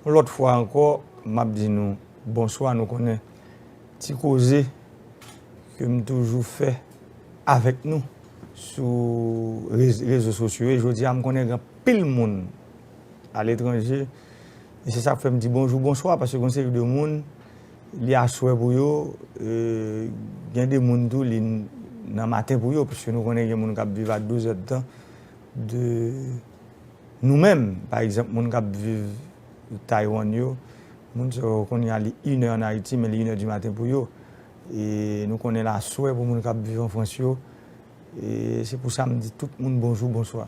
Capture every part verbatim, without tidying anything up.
Yon lòt fwa ankò, m ap di nou bonswa. Nou konnen ti koze ke m toujou fè avèk nou sou rez-, rezo sosyo yo. E jodi a, m konnen gen anpil moun aletranje. E se sa k fè m di bonjou, bonswa, paske gen yon seri de moun, li aswè pou yo, e, gen de moun tou, li n-, nan maten pou yo, paske nou konnen gen moun k ap viv a douz èdtan de nou menm. Pa egzanp, moun k ap viv Taiwan yo, moun sa yo kounye a li inè ann Ayiti, men li inè di maten pou yo. E nou konnen l aswè pou moun k ap viv an Frans yo. E se pou sa m di tout moun bonjou, bonswa.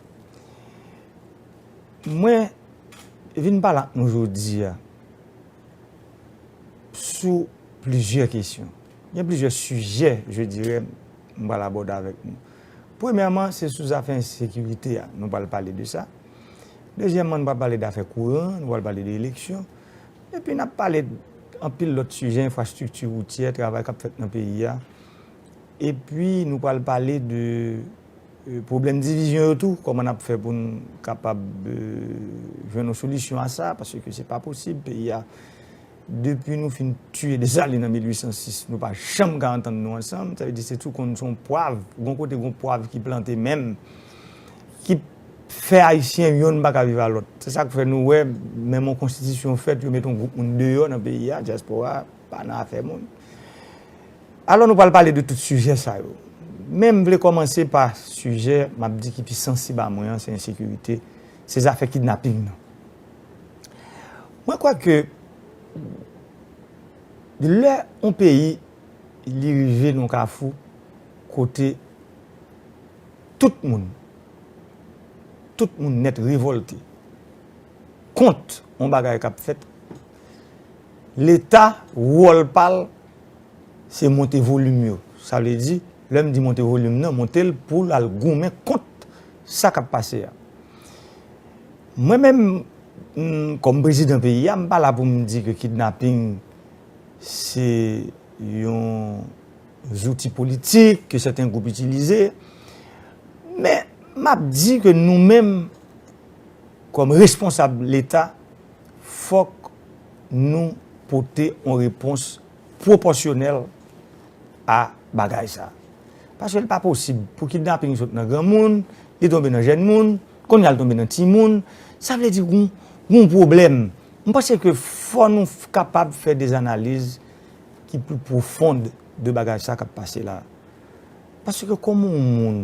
Mwen vin pale ak nou jodi a sou plizyè kesyon. Gen plizyè sijè, je dirais, m pral abòde avèk nou. Premyèman, se sou zafè ensekirite a, nou pral pale de sa. Dezyèmman, nou pral pale de afè kouran, nou pral pale de eleksyon. Epi n ap pale anpil lòt sijè, enfrastrikti woutyè, travay k ap fèt nan peyi a. Epi nou pral pale de, e, pwoblèm divizyon yo tou, kòman n ap fè pou n kapab, e, jwenn yon solisyon a sa, paske se pa posib, peyi a, depi nou fin tiye Desalin an mil uit san sis, nou pa janm ka antann nou ansanm. Sa vle di se tou konn se yon pwav, gon kote gon pwav ki plante menm, ki fè Ayisyen yonn pa ka viv a lòt. Se sa k fè nou wè, menm yon konstitisyon fèt, yo met yon gwoup moun deyò nan peyi a, dyaspora pa nan afè moun. Alò, nou pral pale de tout sijè sa yo. Men m vle kòmanse pa sijè, m ap di, ki pi sansib a mwen an, se ensekirite, se zafè kidnaping nan. Mwen kwè ke lè yon peyi li rive nan kafou kote tout moun, tout moun nèt revòlte kont yon bagay k ap fèt, Leta, wòl pa l, se monte volim yo. Sa vle di, lè m di monte volim nan, monte l pou l al goumen kont sa k ap pase a. Mwen menm, m, kòm prezidan peyi a, m pa la pou m di ke kidnaping se yon zouti politik ke sèten gwoup itilize. Men, m ap di ke nou menm, kòm responsab Leta, fòk nou pote yon repons pwopòsyonèl a bagay sa. Paske l pa posib pou kidnaping sot nan granmoun, li tonbe nan jèn moun, kounye a l tonbe nan timoun. Sa vle di gon, gon pwoblèm. M panse ke fò nou f-, kapab fè de analiz ki pli pwofond de bagay sa k ap pase la. Paske kòman yon moun,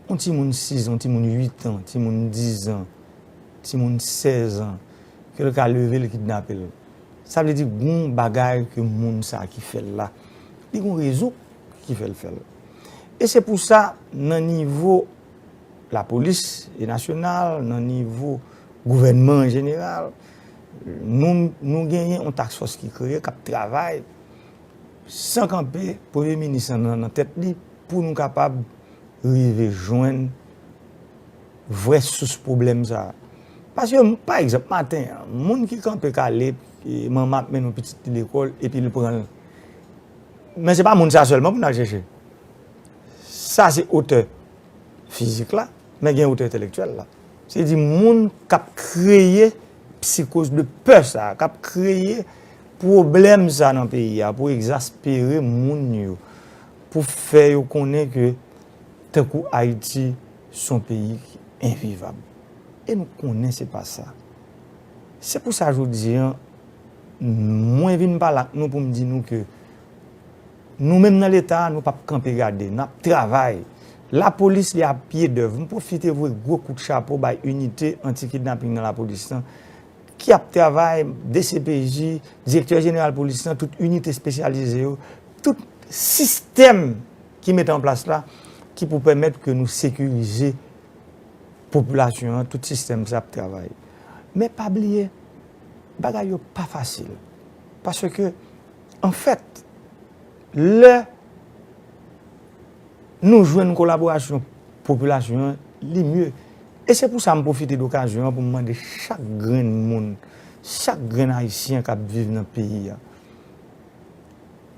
yon timoun sis an, yon timoun uit an, timoun diz an, timoun sèz an, ke l ka leve, l kidnape l. Sa vle di gon bagay ke moun sa ki fè l la, li gon rezon ki fè l fè l. E se pou sa, nan nivo lapolis e nasyonal, nan nivo gouvènman an jeneral, nou, nou genyen yon task force ki kreye, k ap travay san kanpe, premye minis lan nan, nan tèt li, pou nou kapab rive jwenn vrè sous pwoblèm sa a. Paske, pa egzanp, maten an, moun ki kanpe kale, e, manman ap mennen yon pitit li lekòl, epi l pran l. Men se pa moun sa sèlman pou n al chèche. Sa se otè fizik la, men gen otè entèlektyèl la. Se di moun k ap kreye psikoz de pè sa, k ap kreye pwoblèm sa nan peyi a pou egzaspere moun yo, pou fè yo konnen ke tankou Ayiti se yon peyi ki envivab. E nou konnen se pa sa. Se pou sa jodi a, mwen vin pale ak nou pou m di nou ke nou menm nan Leta a, nou p ap kanpe gade, n ap travay. Lapolis, li a pye dèv. M pwofite voye gwo kout chapo bay inite anti-kidnaping nan lapolis lan, ki ap travay, D C P J, direktè jeneral polis lan, tout inite espesyalize yo, tout sistèm ki mete an plas la, ki pou pèmèt ke nou sekirize popilasyon an, tout sistèm sa ap travay. Men pa bliye, bagay yo pa fasil. Paske, anfèt, lè nou jwenn kolaborasyon popilasyon an, li mye. E se pou sa m pwofite de okazyon an pou m mande chak grenn moun, chak grenn Ayisyen k ap viv nan peyi a,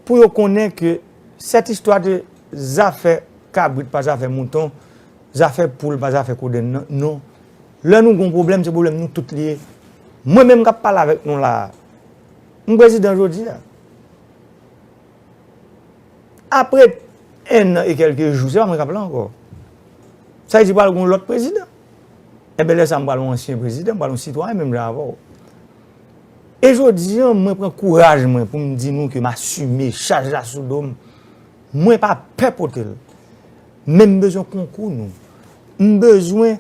pou yo konnen ke sèt istwa de zafè kabrit pa zafè mouton, zafè poul pa zafè kodenn nan, non. Lè nou gon pwoblèm, se pwoblèm nou tout li ye. Mwen menm k ap pale avèk nou la a, m prezidan jodi a. Apre en an e kèlke jou, se pa mwen k ap la ankò. Sa vle di pral gen yon lòt prezidan. Enben, lè sa a, m pral yon ansyen prezidan, m pral yon sitwayen menm jan avè w. E jodi a, mwen pran kouraj mwen pou m di nou ke m asime chaj la sou do m. Mwen pa pè pote l. Men m bezwen konkou nou. M bezwen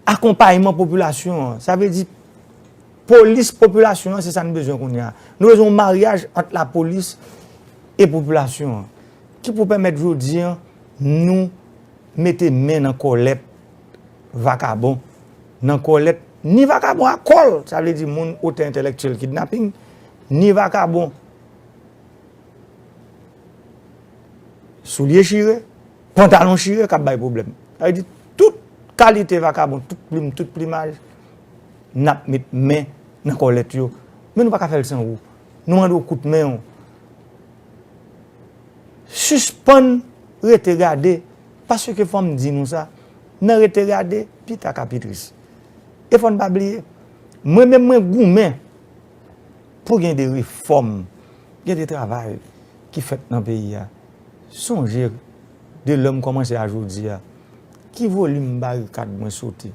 akonpayman popilasyon an. Sa vle di, polis popilasyon an, se sa n bezwen kounye a. Nou bezwen yon maryaj ant lapolis e popilasyon an. Ki pou pèmèt jodi a, nou mete men nan kòlèt vakabon, nan kòlèt ni vakabon a kòl, sa vle di moun otè entèlektyèl kidnaping, ni vakabon soulye chire, pantalon chire k ap bay pwoblèm. Sa vle di tout kalite vakabon, tout plim, tout plimaj, n ap met men nan kòlèt yo. Men nou pa ka fè l san ou. Nou mande w kout men w. Sispann rete gade, paske fò m di nou sa, nan rete gade, pita ka pi tris. E fò n pa bliye, mwen menm mwen goumen pou gen de refòm, gen de travay ki fèt nan peyi a. Sonje, de lè m kòmanse a jodi a, ki volim barikad mwen sote,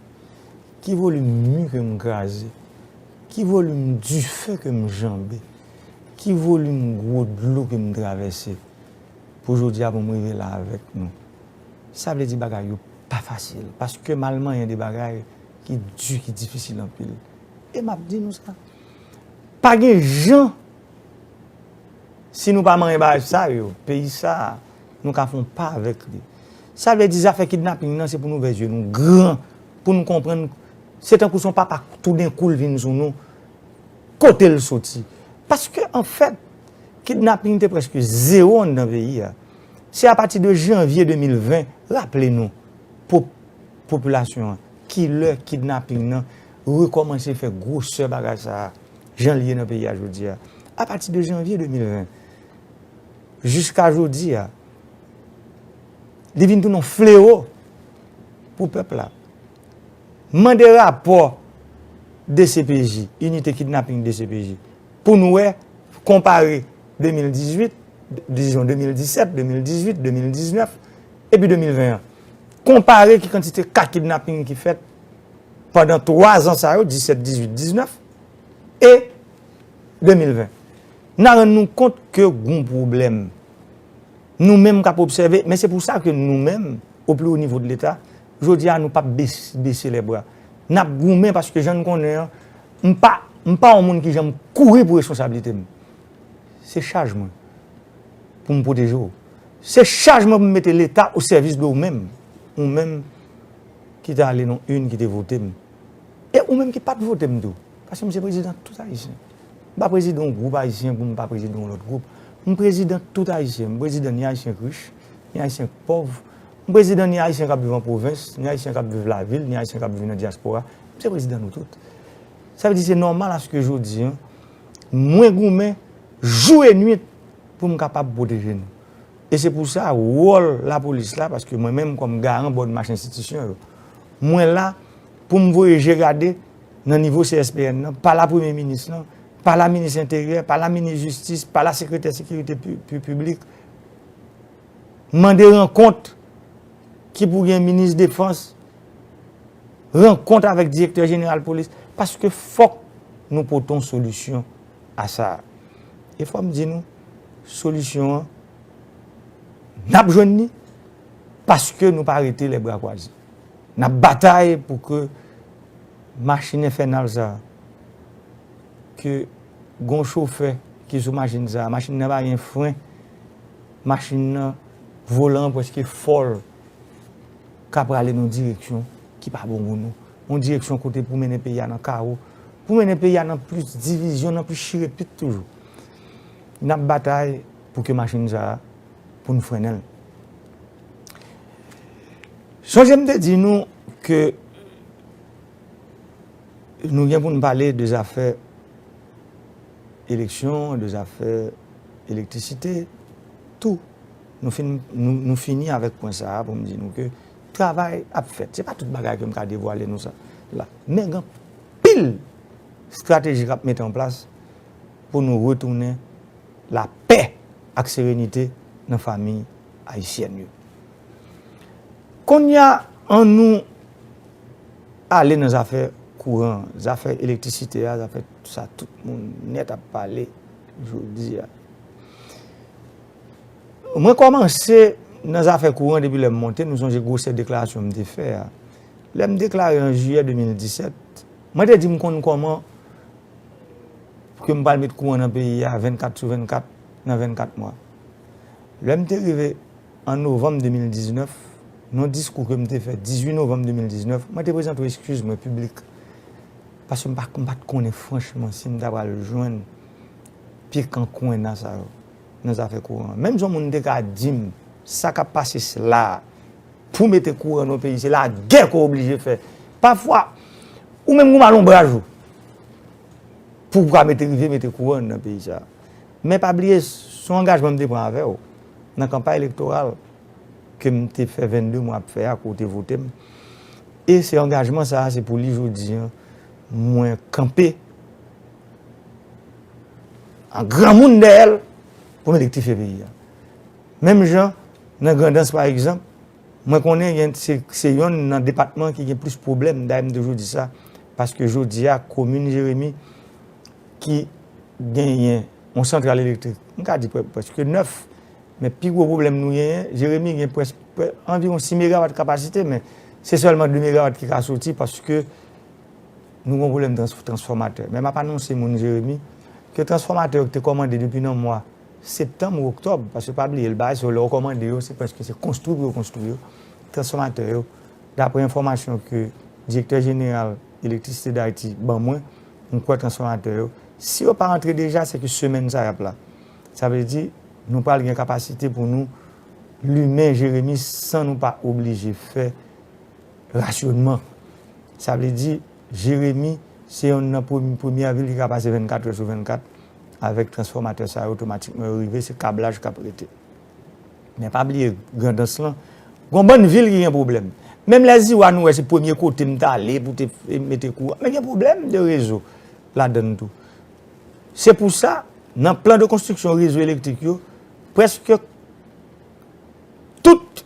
ki volim mi ke m kraze, ki volim dife ke m janbe, ki volim gwo dlo ke m travèse, pou jodi a pou m rive la avèk nou. Sa vle di bagay yo pa fasil, paske m al manyen de bagay ki di, ki difisil anpil. E m ap di nou sa. Pa gen jan, si nou pa manyen bagay sa yo, peyi sa a, nou ka fè yon pa avèk li. Sa vle di zafè kidnaping nan, se pou nou ouvè zye nou gran, pou nou konprann, se tankou se yon papa toudenkou l vin sou nou, kote l soti. Paske, anfèt, kidnaping te prèske zewo anndan peyi a. Se apati de janvye de mil ven, raple nou, pop-, popilasyon an, kilè kidnaping nan rekòmanse fè gwosè bagay sa a, jan l ye nan peyi a jodi a. Apati de janvye de mil ven, jiska jodi a, li vin tounen yon flewo pou pèp la. Mande rapò D C P J, inite kidnaping D C P J, pou nou wè, konpare de mil dizuit, dizon de mil disèt, de mil dizuit, de mil diznèf, epi de mil ven an. Konpare ki kantite ka kidnaping ki fèt pandan twa zan sa yo, disèt, dizuit, diznèf, e de mil ven. N a rann nou kont ke gon pwoblèm. Nou menm k ap obsève, men se pou sa ke nou menm, au plus haut niveau de l'État, jodi a nou p ap bes-, bese lè bra. N ap goumen paske jan n konnen an, m pa, m pa yon moun ki janm kouri pou responsablite m. Se chaj mwen pou m pwoteje w. Se chaj mwen pou m mete Leta o sèvis de ou menm. Ou menm ki te ale nan urn, ki te vote m. E ou menm ki pa t vote m tou. Paske m se prezidan tout Ayisyen. M pa prezidan yon gwoup ayisyen pou m pa prezidan yon lòt gwoup. M prezidan tout Ayisyen. M prezidan ni Ayisyen k rich, ni Ayisyen k pòv. M prezidan ni Ayisyen k ap viv an pwovens, ni Ayisyen k ap viv lavil, ni Ayisyen k ap viv nan dyaspora. M se prezidan nou tout. Sa vle di se nòmal aske jodi a, mwen goumen jou e nwit pou m kapab pwoteje nou. E se pou sa, wòl lapolis la, paske mwen menm kòm garan bòn mach enstitisyon yo, mwen la pou m voye je gade nan nivo C S P N nan, pa la premye minis lan, pa la minis enteryè, pa la minis jistis, pa la sekretè sekirite pi-, pi-, piblik, mande rankont ki pou gen minis defans, rankont avèk direktè jeneral polis, paske fòk nou pote yon solisyon a sa a. E fò m di nou, solisyon an, n ap jwenn li, paske nou pa rete lè bra kwaze. N ap batay pou ke machin enfènal sa a, ke gon chofè ki sou machin sa a, machin nan pa gen fren, machin nan, volan an prèske fòl, ka prale nan yon direksyon ki pa bon pou nou. Yon direksyon kote pou mennen peyi a nan kawo, pou mennen peyi a nan plis divizyon, nan plis chirepit toujou. N ap batay pou ke machin sa a, pou n frennen l. Sonje m te di nou ke nou gen pou n pale de zafè eleksyon, de zafè elektrisite, tou. Nou fin, nou, nou fini avèk pwen sa a pou m di nou ke travay ap fèt. Se pa tout bagay ke m ka devwale nou sa la. Men gen anpil estrateji k ap mete an plas pou nou retounen lapè ak serenite nan fanmi ayisyèn yo. Kounye a, ann nou ale nan zafè kouran, zafè elektrisite a, zafè sa tout moun nèt ap pale jodi a. Mwen kòmanse nan zafè kouran depi lè m monte, nou sonje gwosè deklarasyon m te fè a. Lè m deklare an jiyè de mil disèt, mwen te di m konn kòman ke m pral met kouran nan peyi a vennkat sou vennkat nan vennkat mwa. Lè m te rive an novanm de mil diznèf, nan diskou ke m te fè dizuit novanm de mil diznèf, mwen te prezante yon eskiz mwen piblik. Paske m pa, m pa t konnen franchman si m ta pral jwenn pye kankwenna sa yo nan zafè kouran. Menm jan moun te ka di m sa k ap pase la a, pou mete kouran nan peyi, se lagè ke w oblije fè. Pafwa, ou menm ou mal onbraj ou pou w ka mete, rive mete kouran nan peyi sa a. Men pa bliye, se yon angajman m te pran avè w nan kanpay elektoral ke m te fè vennde mwa ap fè a, ke w te vote m. E se angajman sa a, se pou li jodi a, mwen kanpe an granmoun dèyè l pou m elektrifye peyi a. Menm jan, nan Grandans, pa egzanp, mwen konnen gen, se, se yonn nan depatman ki gen plis pwoblèm, dayè m toujou di sa, paske jodi a, komin Jeremi ki genyen yon santral elektrik, m ka di pre-, prèske nèf, men pi gwo pwoblèm nou genyen, Jeremi gen près-, pre-, anviwon sis megawat kapasite, men se sèlman de megawat ki ka soti paske nou gen pwoblèm trans-, transfòmatè. Men m ap anonse moun Jeremi ke transfòmatè yo ki te kòmande depi nan mwa septanm ou oktòb, paske pa bliye, l bagay sa yo, lè yo kòmande yo, se prèske se konstwi pou yo konstwi yo. Transfòmatè yo, dapre enfòmasyon ke direktè jeneral Elektrisite Dayiti ban mwen, m kwè transfòmatè yo, si yo pa antre deja, se ke semèn sa y ap la. Sa vle di, nou pral gen kapasite pou nou limen Jeremi san nou pa oblije fè rasyonman. Sa vle di, Jeremi se yonn nan premye, premyè vil ki ka pase vennkat è sou vennkat avèk transfòmatè sa yo, otomatikman yo rive, se kablaj k ap rete. Men pa bliye, Grandans lan, gon bann vil ki gen pwoblèm. Menm Lèziwa, nou wè se premye kote m t ale pou te mete kouran. Men gen pwoblèm de rezo ladann tou. Se pou sa, nan plan de konstriksyon rezo elektrik yo, prèske tout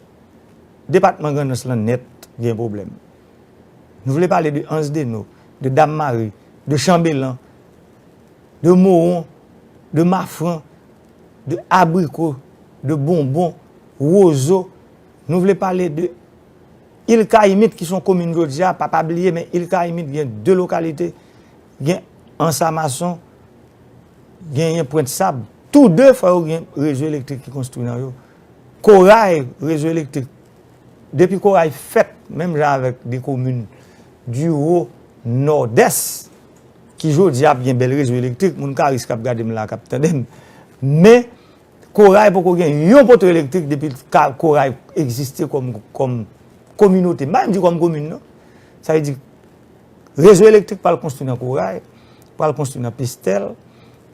depatman Grandans lan nèt gen pwoblèm. Nou vle pale de Anse des Naux, de Dame Marie, de Chanbelan, de Mowon, de Mafran, de Abriko, de Bonbon, Wozo. Nou vle pale de Il Kayimit ki se yon komin jodi a, pa, pa bliye, men Il Kayimit gen de lokalite, gen Anse à Maçon, genyen Pwent Sab. Tou de fò yo gen rezo elektrik ki konstwi nan yo. Koray, rezo elektrik. Depi Koray fèt, menm jan avèk de komin di wo Nòdès, ki jodi a ap gen bèl rezo elektrik, moun Karis k ap gade m la, k ap tande m. Men, Koray poko gen yon poto elektrik depi ka-, Koray egziste kòm, kòm kominote. M pa menm di kòm komin, non. Sa vle di, rezo elektrik pral konstwi nan Koray, pral konstwi nan Pestèl,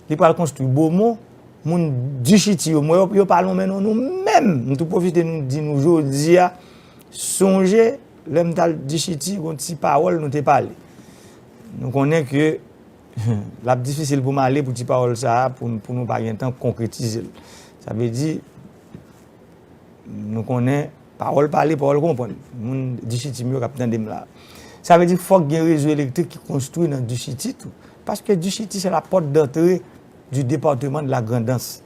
li pral konstwi Bomon. Moun Dichiti yo, m wè yo, yo pa lonmen non nou menm. M tou pwofite nou di nou jodi a, sonje, lè m t al Dichiti, gon ti pawòl nou te pale. Nou konnen ke l ap difisil pou m ale pou ti pawòl sa a, pou, pou nou pa gen tan konkretize l. Sa vle di, nou konnen, pawòl pale, pawòl konprann. Moun Dichiti m yo k ap tande m la. Sa vle di, fòk gen rezo elektrik ki konstwi nan Dichiti tou. Paske Dichiti, se la porte d'entrée du département de la Grand'Anse.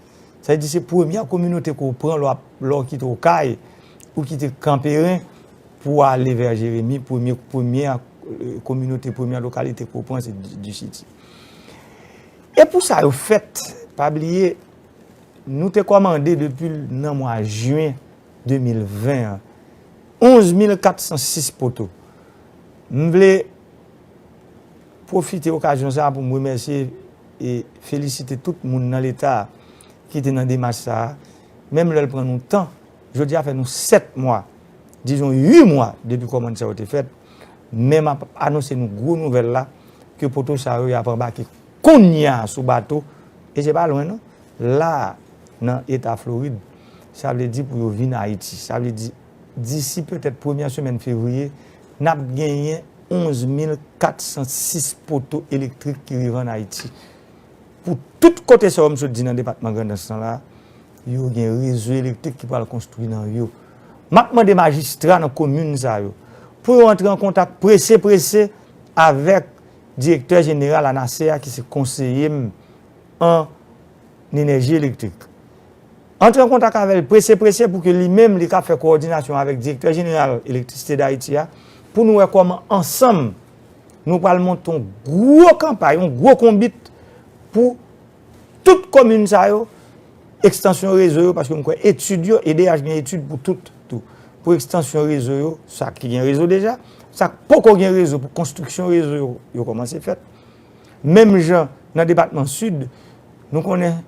Sa vle di, se premyè kominote ke w pran lè w ap, lè w kite Okay, ou kite Kanperen, pou w ale vè Jeremi, premye, premyè, eh, kominote, premyè lokalite ke w pran, se Di-, Dichiti. E pou sa yo fèt, pa bliye, nou te kòmande depi nan mwa jen de mil ven an, onz mil kat san sis poto. M vle pwofite okazyon sa a pou m remèsye e felisite tout moun nan Leta ki te nan demach sa a. Menm lè l pran nou tan, jodi a fè nou sèt mwa, dizon uit mwa depi kòmand sa yo te fèt, men m ap anonse nou gwo nouvèl la, ke poto sa yo, y ap anbake kounye a sou bato, e se pa lwen non, la a, nan eta Florid, sa vle di pou yo vin Ayiti. Sa vle di, disi petèt premyè semèn fevriye, n ap genyen onz mil kat san sis poto elektrik ki rive ann Ayiti. Pou tout kote sa yo m sot di nan depatman Grandans lan la, yo gen rezo elektrik ki pral konstwi nan yo. M ap mande majistra nan komin sa yo pou yo antre an kontak prese prese avèk direktè jeneral ANASE a ki se konseye m an enèji elektrik. Antre an kontak avè l prese prese pou ke li menm li ka fè kowòdinasyon avèk direktè jeneral Elektrisite Dayiti a pou nou wè kòman ansanm nou pral monte yon gwo kanpay, yon gwo konbit pou tout komin sa yo, ekstansyon rezo yo, paske m kwè etid yo, EDH gen etid pou tout tou. Pou ekstansyon rezo yo, sa ki gen rezo deja, sa k poko gen rezo pou konstriksyon rezo yo, yo kòmanse fèt. Menm jan nan depatman Sid, nou konnen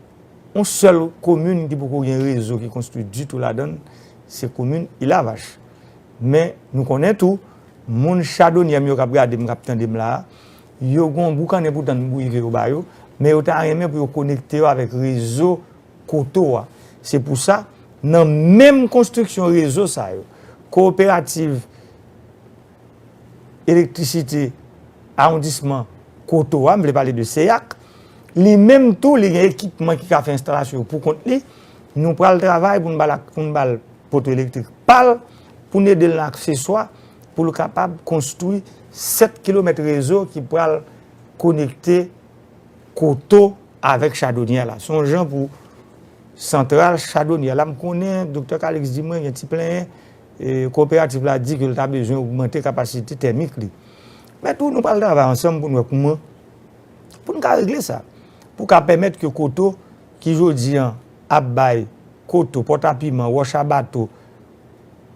yon sèl komin ki poko gen rezo ki konstwi ditou ladan l, se komin Ilavach. Men nou konnen tou, moun Chadonyè m yo k ap gade m, k ap tande m la a, yo gen yon boukannen pou tann pou rive yo ba yo, men yo ta renmen pou yo konekte yo avèk rezo Koto a. Se pou sa, nan menm konstriksyon rezo sa yo, Kowoperativ Elektrisite Awondisman Koto a, m vle pale de CEAC, li menm tou, li gen ekipman ki ka fè enstalasyon yo pou kont li. Nou pral travay pou n ba l ak, pou n ba l poto elektrik pa l, pou n ede l nan akseswa, pou l kapab konstwi sèt kilomèt rezo ki pral konekte Koto avèk Chadonyè la. Se yon jan pou santral Chadonyè la. M konnen Doktè Calix di mwen gen ti plenyen, e, kowoperativ la di ke l ta bezwen ogmante kapasite tèmik li. Men tou, nou pral travay ansanm pou n wè kouman, pou n ka regle sa. Pou ka pèmèt ke Koto, ki jodi an ap bay Koto, Pòtapiman, Wòch a Bato,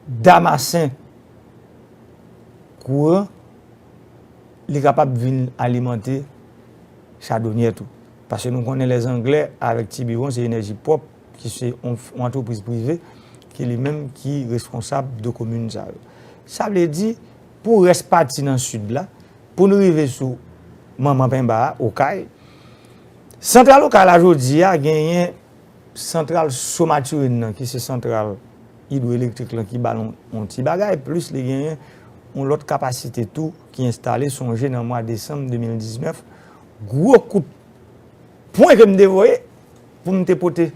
Damasen, kouran, li kapab vin alimante Chadonyè tou. Paske nou konnen Lèzanglè avèk Tibiwon se Enèji Pwòp ki se yon, yon antrepriz prive ki li menm ki responsab de komin sa yo. Sa vle di, pou rès pati nan Sid la, pou nou rive sou manman penba a, Okay, santral Okay la jodi a genyen santral Somaturen nan, ki se santral idwoelektrik lan ki ba l yon, yon ti bagay, plis li genyen yon lòt kapasite tou ki enstale. Sonje nan mwa desanm de mil diznèf, gwo kout pwen ke m te voye pou m te pote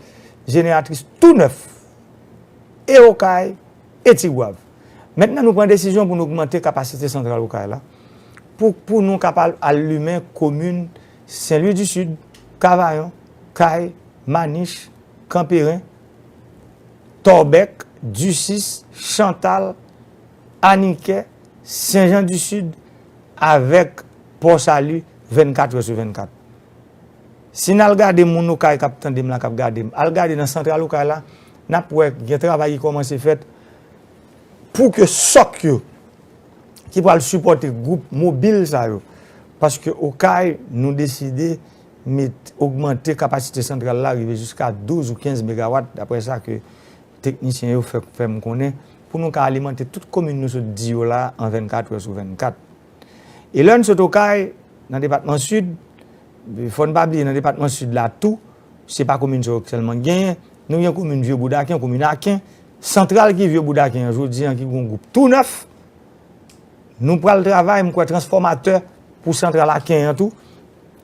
jeneratris tou nèf, e Okay, e Tigwav. Mentnan, nou pran desizyon pou nou ogmante kapasite santral Okay la, pou, pou nou kapab al limen komin Sen Lwi di Sid, Kavayon, Kay, Manich, Kanperen, Tòbèk, Disis, Chantal, Anikè, Sen Jan di Sid, avèk Pò Sali, vennkat è sou vennkat. Si n al gade moun Okay k ap tande m la, k ap gade m, al gade nan santral Okay la, n ap wè gen travay ki kòmanse fèt pou ke sòk yo ki pral sipòte gwoup mobil sa yo. Paske Okay, nou deside met, ogmante kapasite santral la rive jiska douz ou kenz megawat, daprè sa ke teknisyen yo fè, fè m konnen, pou nou ka alimante tout komin nou sot di yo la an vennkat è sou vennkat. E lè n sot Okay, nan depatman Sid, fò n pa bliye nan depatman Sid la tou, se pa komin sa yo sèlman k genyen. Nou gen komin Vye Boudaken, komin Aken, santral ki Vye Boudaken an, jodi an ki gen yon gwoup tou nèf. Nou pral travay, m kwè transfòmatè pou santral Aken an tou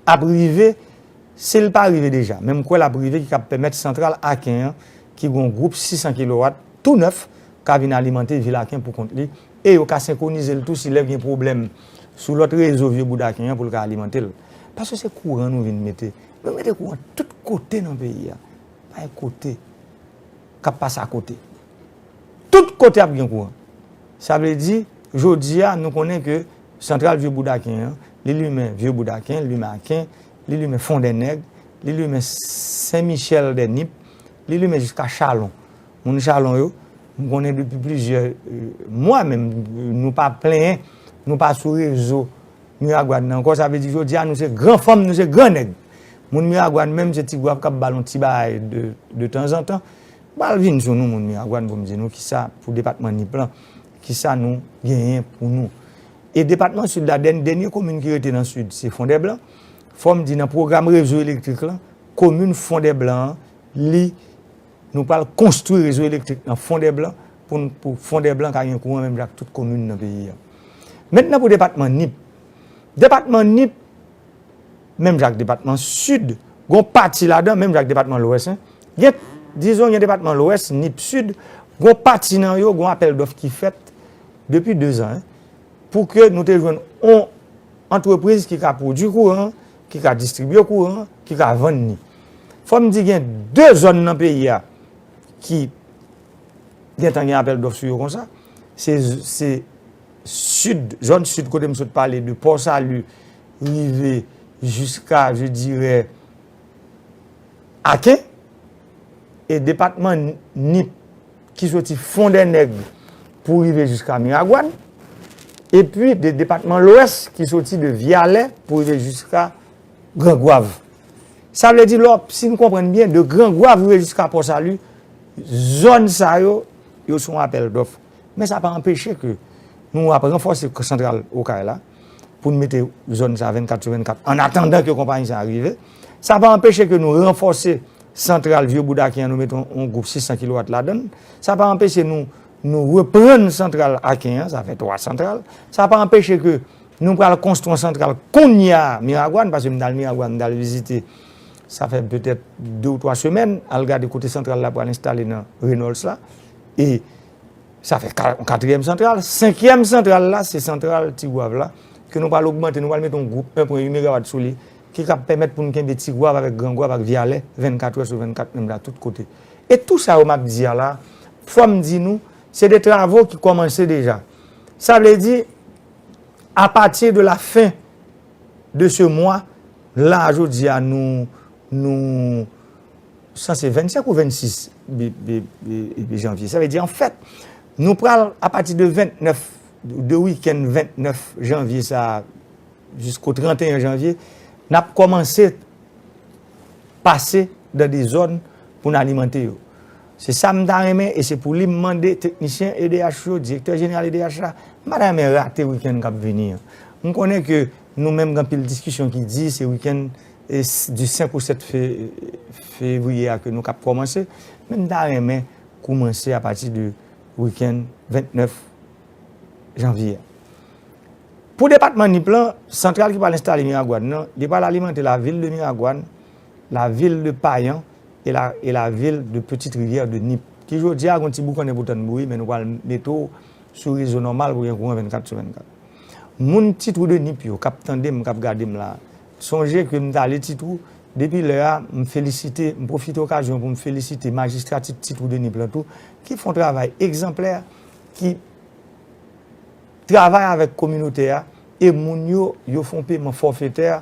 ap rive. Si l pa rive deja, men m kwè l ap rive, ki kab pèmèt santral Aken an, ki gen yon gwoup sis san kilowat tou nèf, ka vin alimante vil Aken pou kont li, e yo ka senkwonize l tou si lè gen pwoblèm sou lòt rezo Vye Boudaken an pou l ka alimante l. Paske se kouran nou vin mete. Nou mete kouran tout kote nan peyi a. Pa gen kote k ap pase akote. Tout kote ap gen kouran. Sa vle di, jodi a, nou konnen ke santral Vye Boudaken an, li limen Vye Boudaken, li limen Aken, li limen Fondènèg, li limen Sen Michèl dè Nip, li limen jiska Chalon. Moun Chalon yo, m konnen depi plizyè, e, mwa menm, nou pa plenyen, nou pa sou rezo Miragwàn nan ankò. Sa vle di jodi a, nou se gran fanm, nou se gran nèg. Moun Miragwàn menm, se Tigwav k ap ba l yon ti bagay de, de tanzantan. M pral vin sou nou, moun Miragwàn, pou m di nou kisa, pou depatman Nip lan, kisa nou genyen pou nou. E depatman Sid la, dèn-, dènye komin ki rete nan Sid, se Fondèblan. Fò m di, nan pwogram rezo elektrik lan, komin Fondèblan an, li, nou pral konstwi rezo elektrik nan Fondèblan pou n, pou Fondèblan ka gen kouran menm jan ak tout komin nan peyi a. Mentnan pou depatman Nip. Depatman Nip, menm jan ak depatman Sid, gon pati ladan, menm jan ak depatman Lwès, en. Gen, dizon, gen depatman Lwès, Nip Sid, gon pati nan yo, gon apèl dòf ki fèt depi de zan, en, pou ke nou te jwenn on antrepriz ki ka pwodui kouran, ki ka distribye kouran, ki ka vann li. Fò m di gen de zòn nan peyi a ki gentan gen apèl dòf sou yo konsa. Se, se Sid, zòn Sid kote m sot pale de Port Salut, rive jiska, je dirais, Aken, e depatman Nip ki soti Fondènèg pou rive jiska Miragwàn, epi de depatman Lwès ki soti de Vyalè pou rive jiska Gran Gwav. Sa vle di, lò, si n konprann byen, de Gran Gwav rive jiska Port Salut, zòn sa yo, yo sou apèl dòf. Men sa pa anpeche ke nou ap ranfòse santral Okay la, pou n mete zòn sa vennkat sou vennkat, an atandan ke konpayi sa rive. Sa pa anpeche ke nou ranfòse santral Vye Boud Aken an, nou mete yon, yon gwoup sis san kilowat ladan l. Sa pa anpeche nou, nou reprann santral Aken an, sa fè twa santral. Sa pa anpeche ke nou pral konstwi yon santral kounye a Miragwàn, paske m t al Miragwàn, m t al vizite, sa fè petèt de ou twa semèn, al gade kote santral la pral enstale nan Reynolds la. E sa fè ka-, katriyèm santral. Senkyèm santral la, se santral Tigwav la, ke nou pral ogmante, nou pral mete yon gwoup en pwen uit megawat sou li, ki kab pèmèt pou n kenbe Tigwav avèk Gran Gwav ak Vyalè vennkat è sou vennkat, menm la, tout kote. E tou sa yo m ap di a la, fò m di nou, se de travo ki kòmanse deja. Sa vle di, à partir de la fin de ce mois, la, jodi a, nou, nou, sanse vennsenk ou vennsis bi-, bi-, bi-, bi janvye. Sa vle di, anfèt, nou pral, apati de ventnèf, de wikenn ventnèf janvye sa a, jisko tranteyen janvye, n ap kòmanse pase nan de zòn pou n alimante yo. Se sa m ta renmen, e se pou li m mande teknisyen E D H yo, direktè jeneral E D H la, m pa ta renmen rate wikenn k ap vini an. M konnen ke nou menm gen anpil diskisyon ki di se wikenn, e, s-, di senk ou sèt fe-, fevriye a ke nou k ap kòmanse, men m ta renmen kòmanse apati de wikenn ventnèf janvye a. Pou depatman Nip lan, santral ki pral enstale Miragwàn nan, li pral alimante lavil de Miragwàn, lavil de Payan e la, e lavil de Petite Rivière de Nip, ki jodi a gon ti boukannen pou tann bouyi, men nou pral mete w sou rezo nòmal pou gen kouran vennkat sou vennkat. Moun Ti Twou de Nip yo k ap tande m, k ap gade m la, sonje ke m t ale Ti Twou, depi lè a, m felisite, m pwofite okazyon pou m felisite majistra Ti, Ti Twou de Nip lan tou, ki fè yon travay egzanplè, ki travay avèk kominote a, e moun yo, yo fè yon peman fòfetè,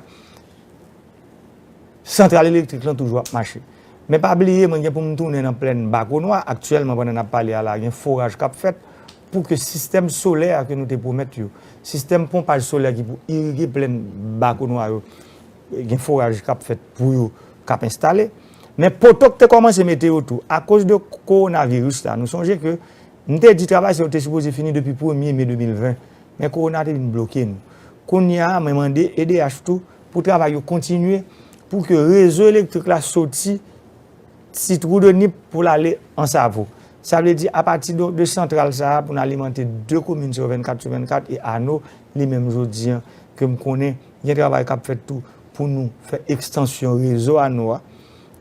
santral elektrik lan toujou ap mache. Men pa bliye, mwen gen pou m tounen nan plèn Bakonwa, aktyèlman, pandan n ap pale a la, gen foraj k ap fèt pou ke sistèm solè a ke nou te pwomèt yo, sistèm ponpaj solè ki pou irige plèn Bakonwa yo, gen foraj k ap fèt pou yo, k ap enstale. Men poto k te kòmanse mete yo tou, akoz de kowonaviris la, nou sonje ke m te di travay sa yo te sipoze fini depi premye me de mil ven, men kowona te vin bloke nou. Kounye a, mwen mande E D H tou pou travay yo kontinye, pou ke rezo elektrik la soti Ti Twou de Nip pou l ale Ansavo. Sa vle di, apati de, de santral sa a, pou n alimante de komin sa yo vennkat sou vennkat, e Ano, li menm jodi a, ke m konnen, gen travay k ap fèt tou pou nou fè ekstansyon rezo Ano a.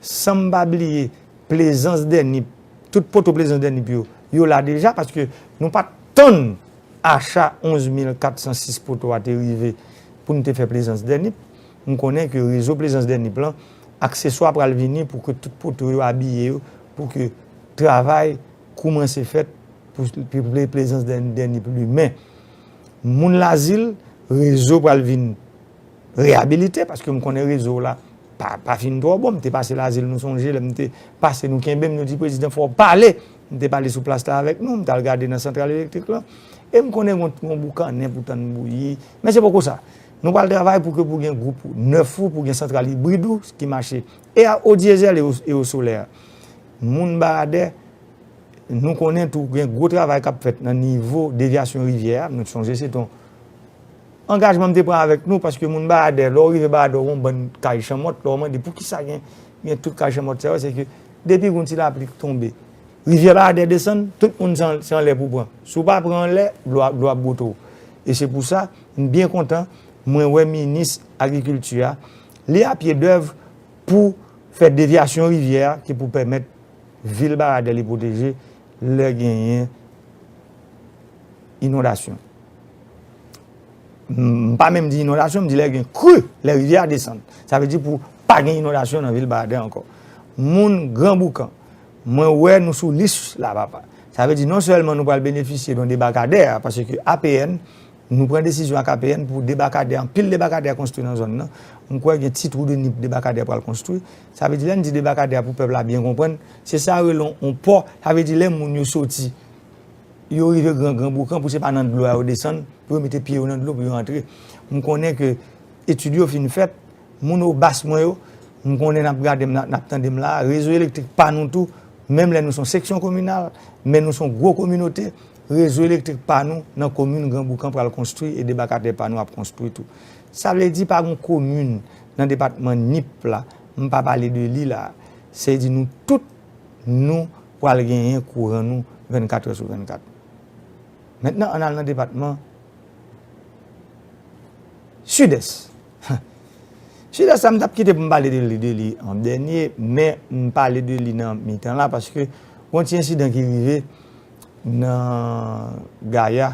San m pa bliye Plezans dè Nip, tout poto Plezans dè Nip yo, yo la deja, paske nou pa t tann acha onz mil kat san sis poto a te rive pou n te fè Plezans dè Nip. M konnen ke rezo Plezans dè Nip lan, akseswa pral vini pou ke tout poto yo abiye yo, pou ke travay koumanse fèt pou, pou Plezans dè, dè Nip limen. Moun Lazil, rezo pral vin reyabilite, paske m konnen rezo w la pa, pa fin twò bon. M te pase Lazil, nou sonje, lè m te pase, nou kenbe m, nou di, "Prezidan, fò w pale." M te pale sou plas la avèk nou, m t al gade nan santral elektrik lan. E m konnen gon, gon boukannen pou tann bouyi. Men se poko sa. Nou pral travay pou ke pou gen gwoup nèf ou, pou gen santral ibrid ou ki mache. E a, o dyezèl e o, e o solè. Moun Baradè, nou konnen tou gen gwo travay k ap fèt nan nivo devyasyon rivyè a. Nou sonje se t on angajman m te pran avèk nou, paske moun Baradè, lè w rive Baradè, w wè yon bann kay chanmòt, lè w mande poukisa gen, gen tout kay chanmòt sa yo, se ke depi gon ti lapli k tonbe, rivyè Baradè desann, tout moun se an, se anlè pou pran. Si w pa pran anlè, dlo a, dlo ap bwote w. E se pou sa, m byen kontan, mwen wè minis agrikilti a, li a pye dèv pou fè devyasyon rivyè a ki pou pèmèt vil Baradè li pwoteje lè genyen inondasyon. M pa menm di inondasyon, m di lè gen kri, lè rivyè a desann. Sa vle di pou pa gen inondasyon nan vil Baradè ankò. Moun Gran Boukan, mwen wè nou sou lis la, papa. Sa vle di non sèlman nou pral benefisye nan debakadè a, paske A P N, nou pran desizyon ak A P N pou debakadè, anpil debakadè konstwi nan zòn nan. M kwè gen ti twou de Nip debakadè pral konstwi. Sa vle di lè n di debakadè pou pèp la byen konprann, se sa yo rele yon pò. Sa vle di lè moun yo soti, yo rive Gran Gran Boukan pou se pa nan dlo a yo desann, pou yo mete pye yo nan dlo pou yo antre. M konnen ke etid yo fin fèt, moun Obas mwen yo, m konnen n ap gade m, n ap tande m la, rezo elektrik pa nou tou, menm lè nou se yon seksyon kominal, men nou se yon gwo kominote, rezo elektrik pa nou nan komin Gran Boukan pral konstwi e debakadè pa nou ap konstwi tou. Sa vle di pa gen komin nan depatman Nip la, m pa pale de li la, se di nou tout, nou pral genyen kouran nou vennkat è sou vennkat. Mentnan, ann al nan depatman Sidès. Sidès la, m t ap kite pou m pale de li, de li an dènye, men m pale de li nan mitan la, paske yon ti ensidan ki rive nan Gaya,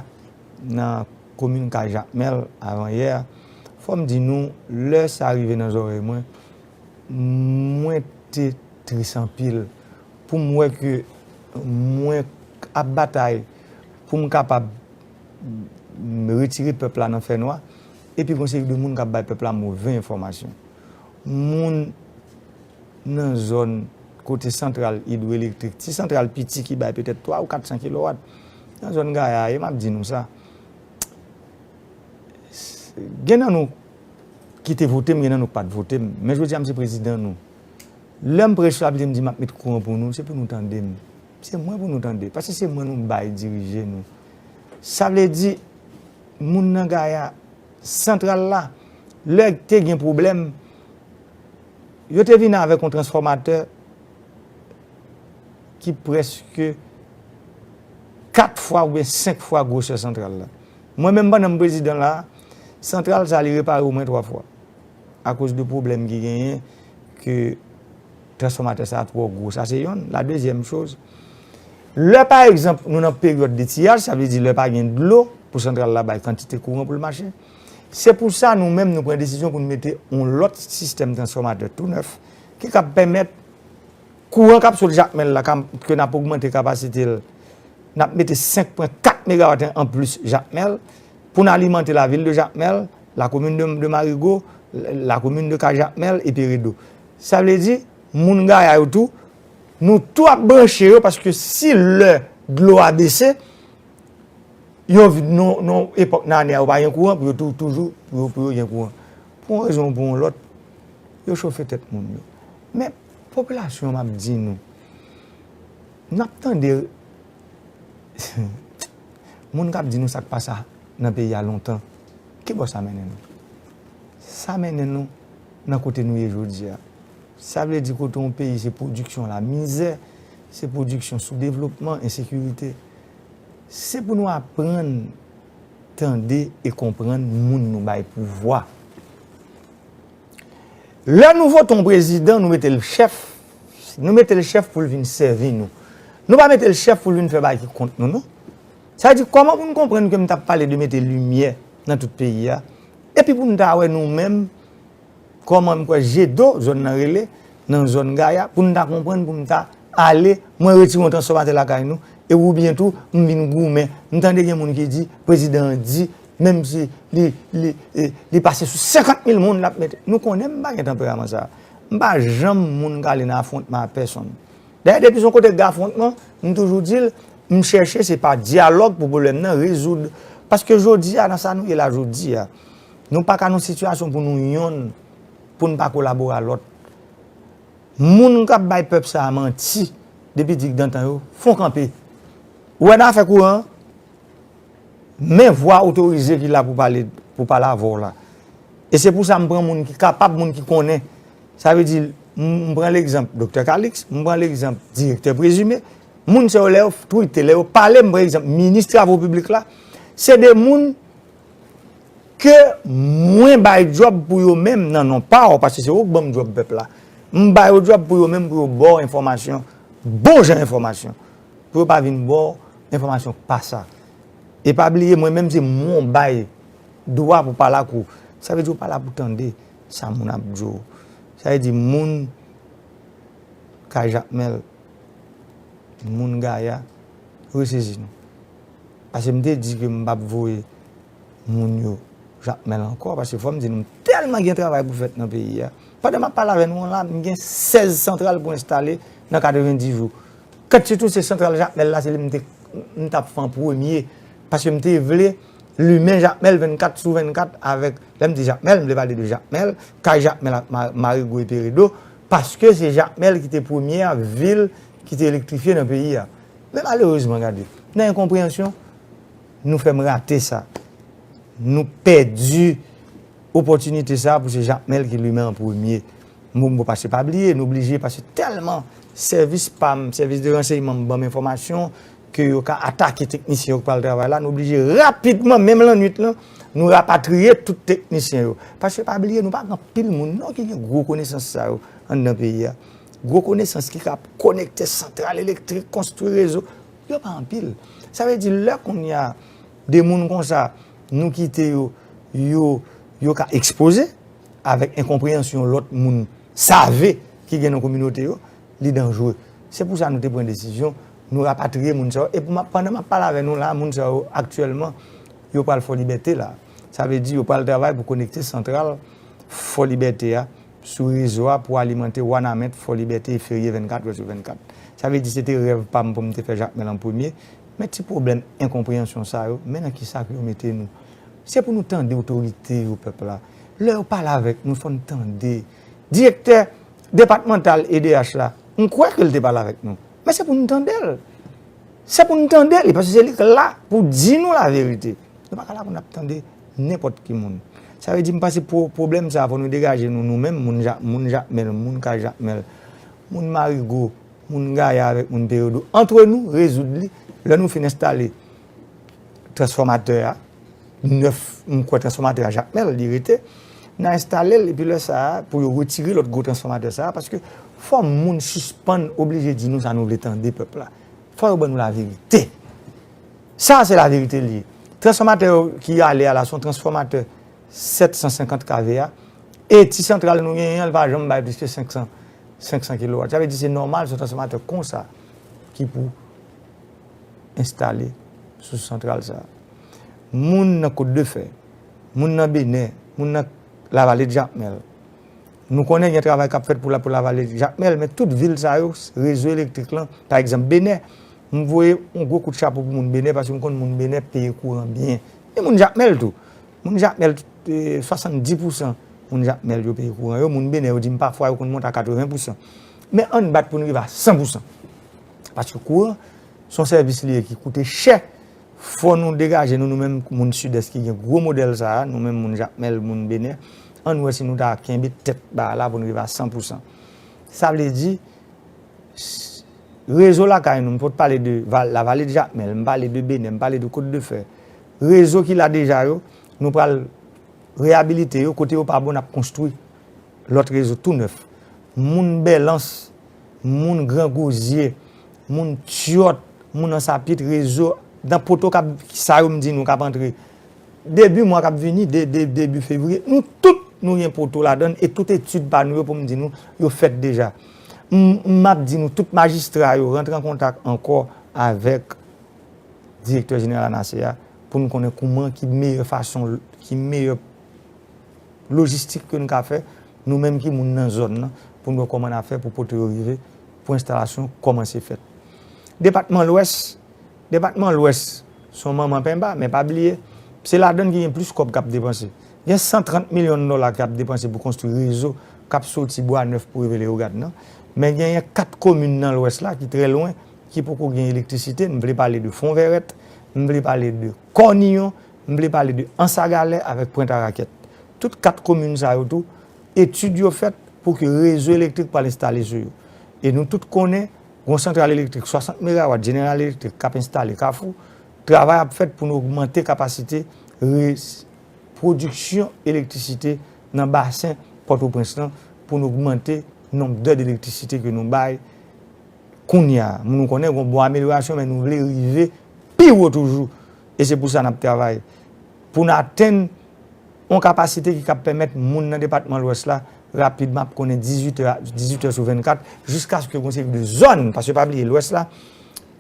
nan komin Kay Jakmèl, avan yè. Fò m di nou, lè sa rive nan zòrèy mwen, mwen te tris anpil pou m wè ke mwen ap batay pou m kapab retire pèp la nan fènwa, epi gon seri de moun k ap bay pèp la move enfòmasyon. Moun nan zòn kote santral idwoelektrik, ti santral piti ki bay petèt twa ou kat san kilowat, nan zòn Gaya, e m ap di nou sa, gen nan nou ki te vote m, gen nan nou k pa t vote m. Men jodi a, m se prezidan nou. Lè m prèche la, m di m ap met kouran pou nou, se pou nou tande m. Se mwen pou nou tande. Paske se mwen nou bay dirije nou. Sa vle di, moun nan Gaya, santral la, lè te gen pwoblèm, yo te vin avèk yon transfòmatè ki prèske kat fwa oubyen senk fwa gwosè santral la. Mwen menm, pandan m prezidan la, santral sa li repare omwen twa fwa akoz de pwoblèm ki genyen, ke transfòmatè sa twò gwo. Sa se yonn. La dezyèm choz, lè pa egzanp nou nan peryòd de tiyaj, sa vle di lè pa gen dlo pou santral la bay kantite kouran pou l mache, se pou sa nou menm nou pran desizyon pou nou mete yon lòt sistèm transfòmatè tou nèf ki kab pèmèt kouran k ap sot Jakmèl la, ka, ke n ap ogmante kapasite l, n ap mete senk pwen kat megawat anplis Jakmèl pou n alimante lavil de Jakmèl, lakomin de, de Marigo, lakomin de Kay Jakmèl epi Redo. Sa vle di, moun Gaya yo tou, nou tou ap branche yo paske si lè dlo a bese, yon vi-, non, non, epòk nan ane a, yo pa gen kouran, pou yo tou, toujou, pou yo, pou yo gen kouran. Pou yon rezon ou pou yon lòt, yo chofe tèt moun yo. Men, popilasyon, m ap di nou, n ap tande moun k ap di nou sa k pase nan peyi a lontan. Ki bò sa mennen nou? Sa mennen nou nan kote nou ye jodi a. Sa vle di kote yon peyi se pwodiksyon lamizè, se pwodiksyon soudevlopman, ensekirite. Se pou nou aprann tande e konprann moun nou bay pouvwa. Lè nou vote yon prezidan, nou mete l chèf, nou mete l chèf pou l vin sèvi nou. Nou pa mete l chèf pou l vin fè bagay ki kont nou, non. Sa vle di, kòman pou n konprann ke m t ap pale de mete limyè nan tout peyi a, epi pou n ta wè nou menm, kòman m kwè Jedo, zòn nan rele, nan zòn Gaya, pou n ta konprann, pou n ta ale, mwen retire yon transfòmatè lakay nou, e oubyen tou, m vin goumen. M tande gen moun ki di, prezidan an di, menm si li, li, e, li pase sou senkant mil moun, l ap mete. Nou konnen m pa gen tanperaman sa a. M pa janm moun k ale nan afwontman a pèsonn. Dayè, depi se yon kote k gen afwontman, m toujou di l, m chèche, se pa dyalòg pou pwoblèm nan rezoud. Paske jodi a, nan sa nou ye la jodi a, nou pa ka nan sitiyasyon pou nou yonn, pou n pa kolabore a lòt. Moun k ap bay pèp sa a manti depi digdantan yo, fon kanpe. Ou wè nan afè kouran an, men vwa otorize ki la pou pale, pou pale avè w la. E se pou sa m pran moun ki kapab, moun ki konnen. Sa vle di, m, m pran legzanp Doktè Calixte, m pran legzanp Direktè Présumé. Moun sa yo, lè yo twite, lè yo pale, m pran egzanp Minis Travo Piblik la. Se de moun ke mwen bay djòb pou yo menm nan non pa w, paske se ou k ban m djòb pèp la. M ba yo djòb pou yo menm, pou yo ba w enfòmasyon, bon jan enfòmasyon. Pou yo pa vin ba w enfòmasyon k pa sa. E pa bliye, mwen menm se mwen w bay dwa pou pale ak ou. Sa vle di ou pa la pou tande sa moun ap di w. Sa vle di moun kay Jakmèl, moun Gaya, resezi nou. Paske m te di ke m p ap voye moun yo Jakmèl ankò, paske fò m di nou, m tèlman gen travay pou fèt nan peyi a. Pandan m ap pale avè nou an la, m gen sèz santral pou enstale nan katrevenndis jou. Kantite tou se santral Jakmèl la, se li m te, m t ap fè an premye. Paske m te vle limen Jakmèl vennkat sou vennkat avèk, lè m di Jakmèl, m vle pale de Jakmèl, kay Jakmèl ak Ma-, Marigo e Peredo, paske se Jakmèl ki te premyè vil ki te elektrifye nan peyi a. Men malerezman, gade, nan enkonpreyansyon, nou fè m rate sa. Nou pèdi opòtinite sa pou se Jakmèl ki limen an premye. Bon, bon, paske pa bliye, nou blije, paske tèlman sèvis pa m, sèvis de ransèyman m ban m enfòmasyon ke yo ka atake teknisyen yo k pral travay la, nou blije rapidman, menm lannwit lan, nou rapatriye tout teknisyen yo. Paske pa bliye, nou pa gen anpil moun non ki gen gwo konesans sa yo anndan peyi a. Gwo konesans ki ka konekte santral elektrik, konstwi rezo, yo pa anpil. Sa vle di, lè kounye a, de moun konsa, nou kite yo, yo, yo ka ekspoze avèk enkonpreyansyon lòt moun save ki gen nan kominote yo, li danjre. Se pou sa nou te pran desizyon, nou rapatriye moun sa yo. E pou m ap, pandan m ap pale avè nou la, moun sa yo aktyèlman, yo pral Fò Libète la. Sa vle di, yo pral travay pou konekte santral Fò Libète a sou rezo a pou alimante Wanament, Fò Libète e Ferye vennkat è sou vennkat. Sa vle di, se te rèv pa m pou m te fè Jakmèl an premye. Men ti pwoblèm enkonpreyansyon sa yo, men nan ki sa ke yo mete nou. Se pou nou tande otorite yo, pèp la. Lè yo pale avèk nou, fò n tande. Direktè depatmantal E D H la, m kwè ke l te pale avèk nou. Men se pou nou tande l. Se pou nou tande li, paske se li k la pou di nou laverite. Nou pa ka la pou n ap tande nenpòt ki moun. Sa vle di, m panse pwo-, pwoblèm sa a, fò nou degaje nou, nou menm, moun Ja-, moun Jakmèl, moun kay Jakmèl, moun Marigo, moun Gaya avèk moun Peredo. Antre nou, rezoud li. Lè nou fin enstale transfòmatè a, nèf, m kwè transfòmatè a Jakmèl, li rete. N a enstale l, epi lè sa a, pou yo retire lòt gwo transfòmatè sa a, paske fò moun sispann oblije di nou sa nou vle tande, pèp la. Fò yo ban nou laverite. Sa a se laverite li ye. Transfòmatè yo ki ale a la, se yon transfòmatè sèt san senkant K V A. E ti santral nou genyen an, li pa janm bay plis ke senk san, senk san kilowat. Sa vle di se nòmal, se yon transfòmatè konsa ki pou enstale sou santral sa a. Moun nan Kot de Fè, moun nan Benè, moun nan Lavale de Jakmèl. Nou konnen gen travay k ap fèt pou la, pou Lavale de Jakmèl, men tout vil sa yo, rezo elektrik lan, pa egzanp, Benè, m voye yon gwo kout chapo pou moun Benè, paske m konn moun Benè peye kouran byen. E moun Jakmèl tou. Moun Jakmèl, eh, swasanndis pousan moun Jakmèl yo peye kouran yo. Moun Benè yo di m pafwa yo konn monte a katreven pousan. Men ann bat pou n rive a san pousan. Paske kouran, se yon sèvis li ye ki koute chè. Fò nou degaje nou, nou menm moun Sidès ki gen gwo modèl sa a, nou menm moun Jakmèl, moun Benè, ann wè si nou ta kenbe tèt ba la pou n rive a san pousan. Sa vle di, s-, rezo lakay nou, m pot pale de Val-, Lavale de Jakmèl, m pale de Benè, m pale de Kot de Fè. Rezo ki la deja yo, nou pral reyabilite yo, kote yo pa bon, n ap konstwi lòt rezo tou nèf. Moun Bèlans, moun Gran Gozye, moun Tyòt, moun Ansapit, rezo, nan poto k ap, sa yo m di nou k ap antre. Debi mwa k ap vini, de, de, debi fevriye, nou tout nou gen poto ladan l, e tout etid pa nou yo pou m di nou, yo fèt deja. M, m ap di nou, tout majistra yo rantre an kontak ankò avèk direktè jeneral ANASE a, pou n konnen kouman, ki meyè fason, ki meyè lojistik ke n ka fè, nou menm ki moun nan zòn nan, pou n wè kòman n a fè pou poto yo rive, pou enstalasyon kòmanse fèt. Depatman Lwès, depatman Lwès, se yon manman penba, men pa bliye, se ladan l ki gen plis kòb k ap depanse. Gen san trant milyon dòla k ap depanse pou konstwi rezo k ap soti Bwa Nèf pou rive Leyogàn nan. Men genyen kat komin nan Lwès la ki trè lwen, ki poko gen elektrisite. M vle pale de Fonvèrèt, m vle pale de Kòniyon, m vle pale de Ansagalè avèk Pwent Arakèt. Tout kat komin sa yo tou, etid yo fèt pou ke rezo elektrik pral enstale sou yo. E nou tout konnen, gon santral elektrik swasant megawat General Electric k ap enstale Kafou, travay ap fèt pou nou ogmante kapasite re-, pwodiksyon elektrisite nan basen Pòtoprens lan pou n ogmante nonb dè elektrisite ke nou bay kounye a. Nou konnen gen bon amelyorasyon, men nou vle rive pi wo toujou. E se pou sa n ap travay. Pou n atenn yon kapasite ki kab pèmèt moun nan depatman Lwès la rapidman ap konnen dizuit è, dizuit è sou vennkat, jiskaske gen yon seri de zòn, paske pa bliye Lwès la,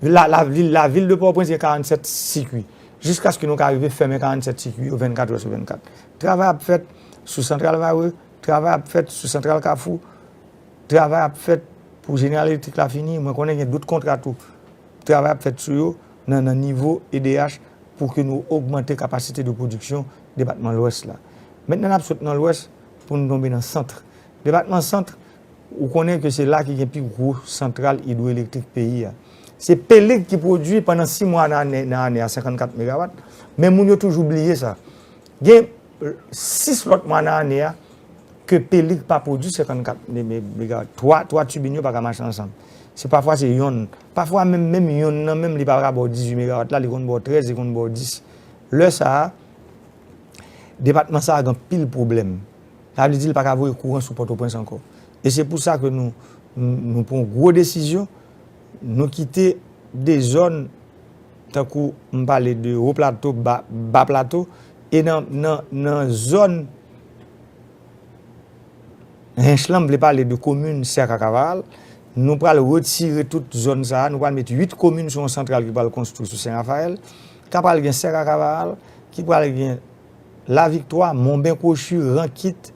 la, la, vil, la vil de Pòtoprens gen karannsèt sikui. Jiskaske nou ka rive fèmen karannsèt sikui yo vennkat è sou vennkat. Travay ap fèt sou Santral Varreux, travay ap fèt sou Santral Kafou, travay ap fèt pou Jeneral Elektrik la fini. Mwen konnen gen dout kontra tou. Travay ap fèt sou yo nan, nan nivo E D H pou ke nou ogmante kapasite de pwodiksyon depatman Lwès la. Mentnan n ap sot nan Lwès pou nou tonbe nan Sant. Depatman Sant, ou konnen ke se la ki gen pi gwo santral idwoelektrik peyi a. Se Pelig ki pwodui pandan sis mwa nan ane, nan ane a senkannkat megawat, men moun yo toujou bliye sa. Gen sis lòt mwa nan ane a ke Pelig pa pwodui senkannkat me-, me-, megawat. Twa, twa tibin yo pa ka mache ansanm. Se pafwa se yonn. Pafwa menm, menm yonn nan menm li pa ka ba w dizuit megawat la, li konn ba w trèz, li konn ba w dis. Lè sa a, depatman sa a gen anpil pwoblèm. Sa vle di li pa ka voye kouran sou Pòtoprens ankò. E se pou sa ke nou, nou, nou pran yon gwo desizyon, nou kite de zòn tankou m pale de Wo Plato, Ba, Ba Plato, e nan, nan, nan zòn Hench lan, m vle pale de komin Sè Kakavaral. Nou pral retire tout zòn sa a, nou pral met uit komin sou yon santral ki pral konstwi sou Sen Rafayèl. Ka pral gen Sè Kakavaral, ki pral gen Laviktwa, Monben Kwochi, Rankit,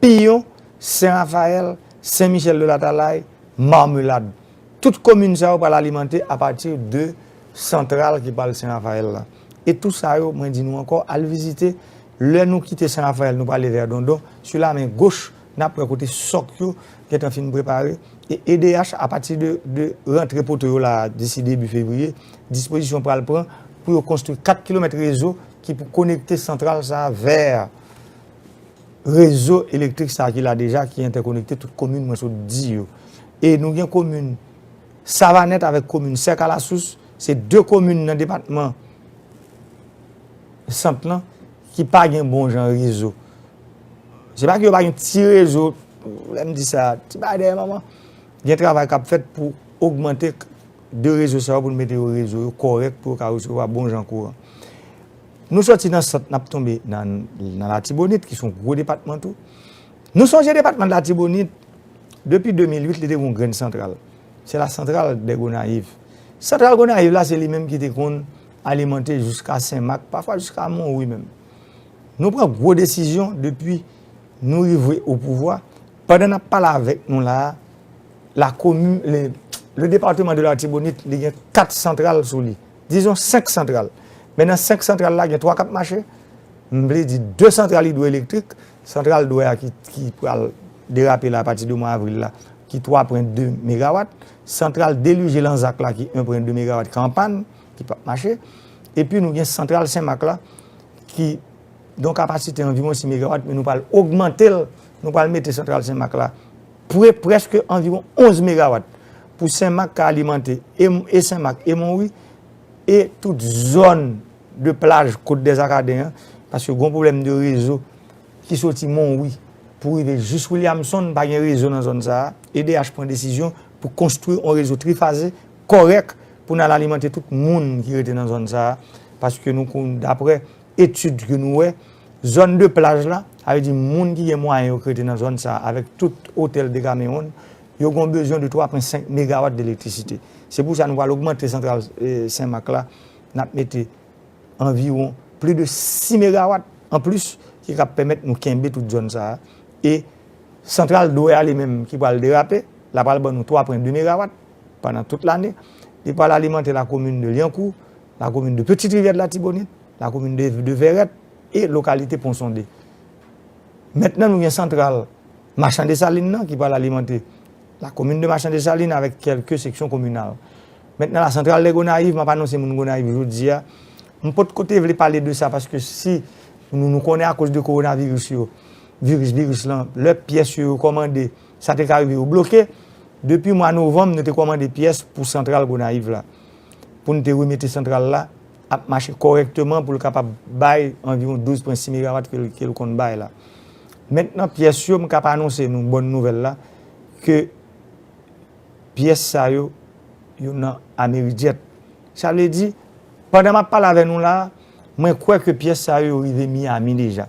Piyon, Sen Rafayèl, Sen Michèl de Latalay, Mamelad. Tout komin sa yo pral alimante apati de santral ki pral Sen Rafayèl la. E tou sa yo, mwen di nou ankò, al vizite. Lè nou kite Sen Rafayèl, nou prale vè Dondon. Sou la men goch, n ap wè kote sòk yo gentan fin prepare. E E D H, apati de, de rantre poto yo la, disi debi fevriye, dispozisyon pral pran pou yo konstwi kat kilomèt rezo ki pou konekte santral sa a vè rezo elektrik sa a ki la deja, ki entèkonekte tout komin mwen sot di yo. E nou gen komin Savanèt avèk komin Sè Kalasous, se de komin nan depatman Sant lan ki pa gen bon jan rezo. Se pa ke yo pa gen ti rezo, lè m di sa, ti bagay dèyè manman. Gen travay k ap fèt pou ogmante de rezo sa yo, pou n mete yo rezo yo kòrèk, pou yo ka resevwa bon jan kouran. Nou soti nan Sant, n ap tonbe nan, nan Latibonit, ki se yon gwo depatman tou. Nou sonje depatman Latibonit, depi de mil uit, li te gen yon grenn santral. Se la santral de Gonayiv. Santral Gonayiv la, se li menm ki te konn alimante jiska Senmak, pafwa jiska Monwi menm. Nou pran gwo desizyon depi nou rive o pouvwa. Pandan n ap pale avèk nou la a, la komin, le, le département de l'Artibonite, li gen kat santral sou li. Dizon senk santral. Men nan senk santral la, gen twa k ap mache. M vle di de santral idwoelektrik, santral Dwè a ki, ki pral derape la apati de mwa avril la, ki twa pwen de megawat. Santral delije Lanzak la, ki en pwen de megawat, ki an pàn, ki p ap mache. Epi nou gen santral Senmak la, ki gen yon kapasite anviwon sis megawat, men nou pral ogmante l, nou pral mete santral Senmak la pre, prèske anviwon onz megawat pou Senmak ka alimante e, e Senmak e Monwi, e tout zòn de plaj Côte des Acadiens an, paske gen yon pwoblèm de rezo ki soti Monwi pou rive jis Williamson, pa gen rezo nan zòn sa a. E D H pran desizyon pou konstwi yon rezo trifaze kòrèk pou n al alimante tout moun ki rete nan zòn sa a, paske nou konn, daprè etid ke nou wè, zòn de plaj la, sa vle di moun ki gen mwayen yo k rete nan zòn sa a, avèk tout otèl Decameron, yo gen yon bezwen de twa pwen senk megawat de elektrisite. Se pou sa nou pral ogmante santral, eh, Senmak la, n ap mete anviwon plis de sis megawat anplis ki kab pèmèt nou kenbe tout zòn sa a. E santral Dwè a li menm ki pral derape, la pral ban nou twa pwen de megawat pandan tout lane. Li pral alimante la komin de Lyankou, la komin de Petite Rivière de l'Artibonite, la komin de, de Vèrèt e lokalite Pon Sonde. Mentnan nou gen santral Machan Desalin nan ki pral alimante la komin de Machan Desalin avèk kèlke seksyon kominal. Mentnan la santral de Gonayiv, m ap anonse moun Gonayiv jodi a. M potko te vle pale de sa paske si nou, nou konnen akoz de kowonaviris yo, viris, viris lan, lè pyès yo, yo kòmande, sa te ka rive yo bloke. Depi mwa novanm, nou te kòmande pyès pou santral Gonayiv la. Pou n te remete santral la ap mache kòrèkteman pou l kapab bay anviwon douz pwen sis megawat ke l, ke l konn bay la. Mentnan, pyès yo, m kab anonse nou bòn nouvèl la, ke pyès sa yo, yo nan Amerijet. Sa vle di, pandan m ap pale avè nou la, mwen kwè ke pyès sa yo, yo rive Miami deja.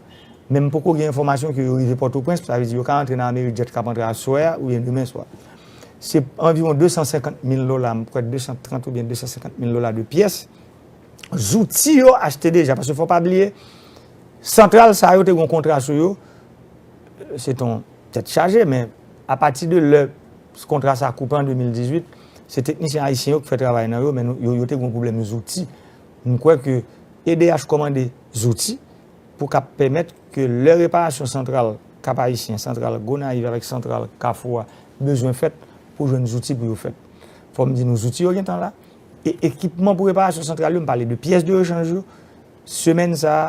Men m poko gen enfòmasyon ke yo rive Pòtoprens, sa vle di yo ka antre nan Amerijet k ap antre aswè a oubyen demen swa. Se anviwon de san senkant mil dola, m kwè de san trant oubyen de san senkant mil dola de pyès. Zouti yo achte deja, paske fò pa bliye, santral sa yo te gen yon kontra sou yo, se t on tèt chaje, men apati de lè kontra sa koupe an de mil dizuit, se teknisyen ayisyen yo ki fè travay nan yo, men nou, yo, yo te gen yon pwoblèm zouti. M kwè ke E D H kòmande zouti pou k ap pèmèt ke lè reparasyon santral Kap Ayisyen, santral Gonayiv avèk santral Kafou a bezwen fèt pou jwenn zouti pou yo fèt. Fò m di nou, zouti yo gentan la. E ekipman pou reparasyon santral yo, m pale de pyès de rechanj yo, semèn sa a,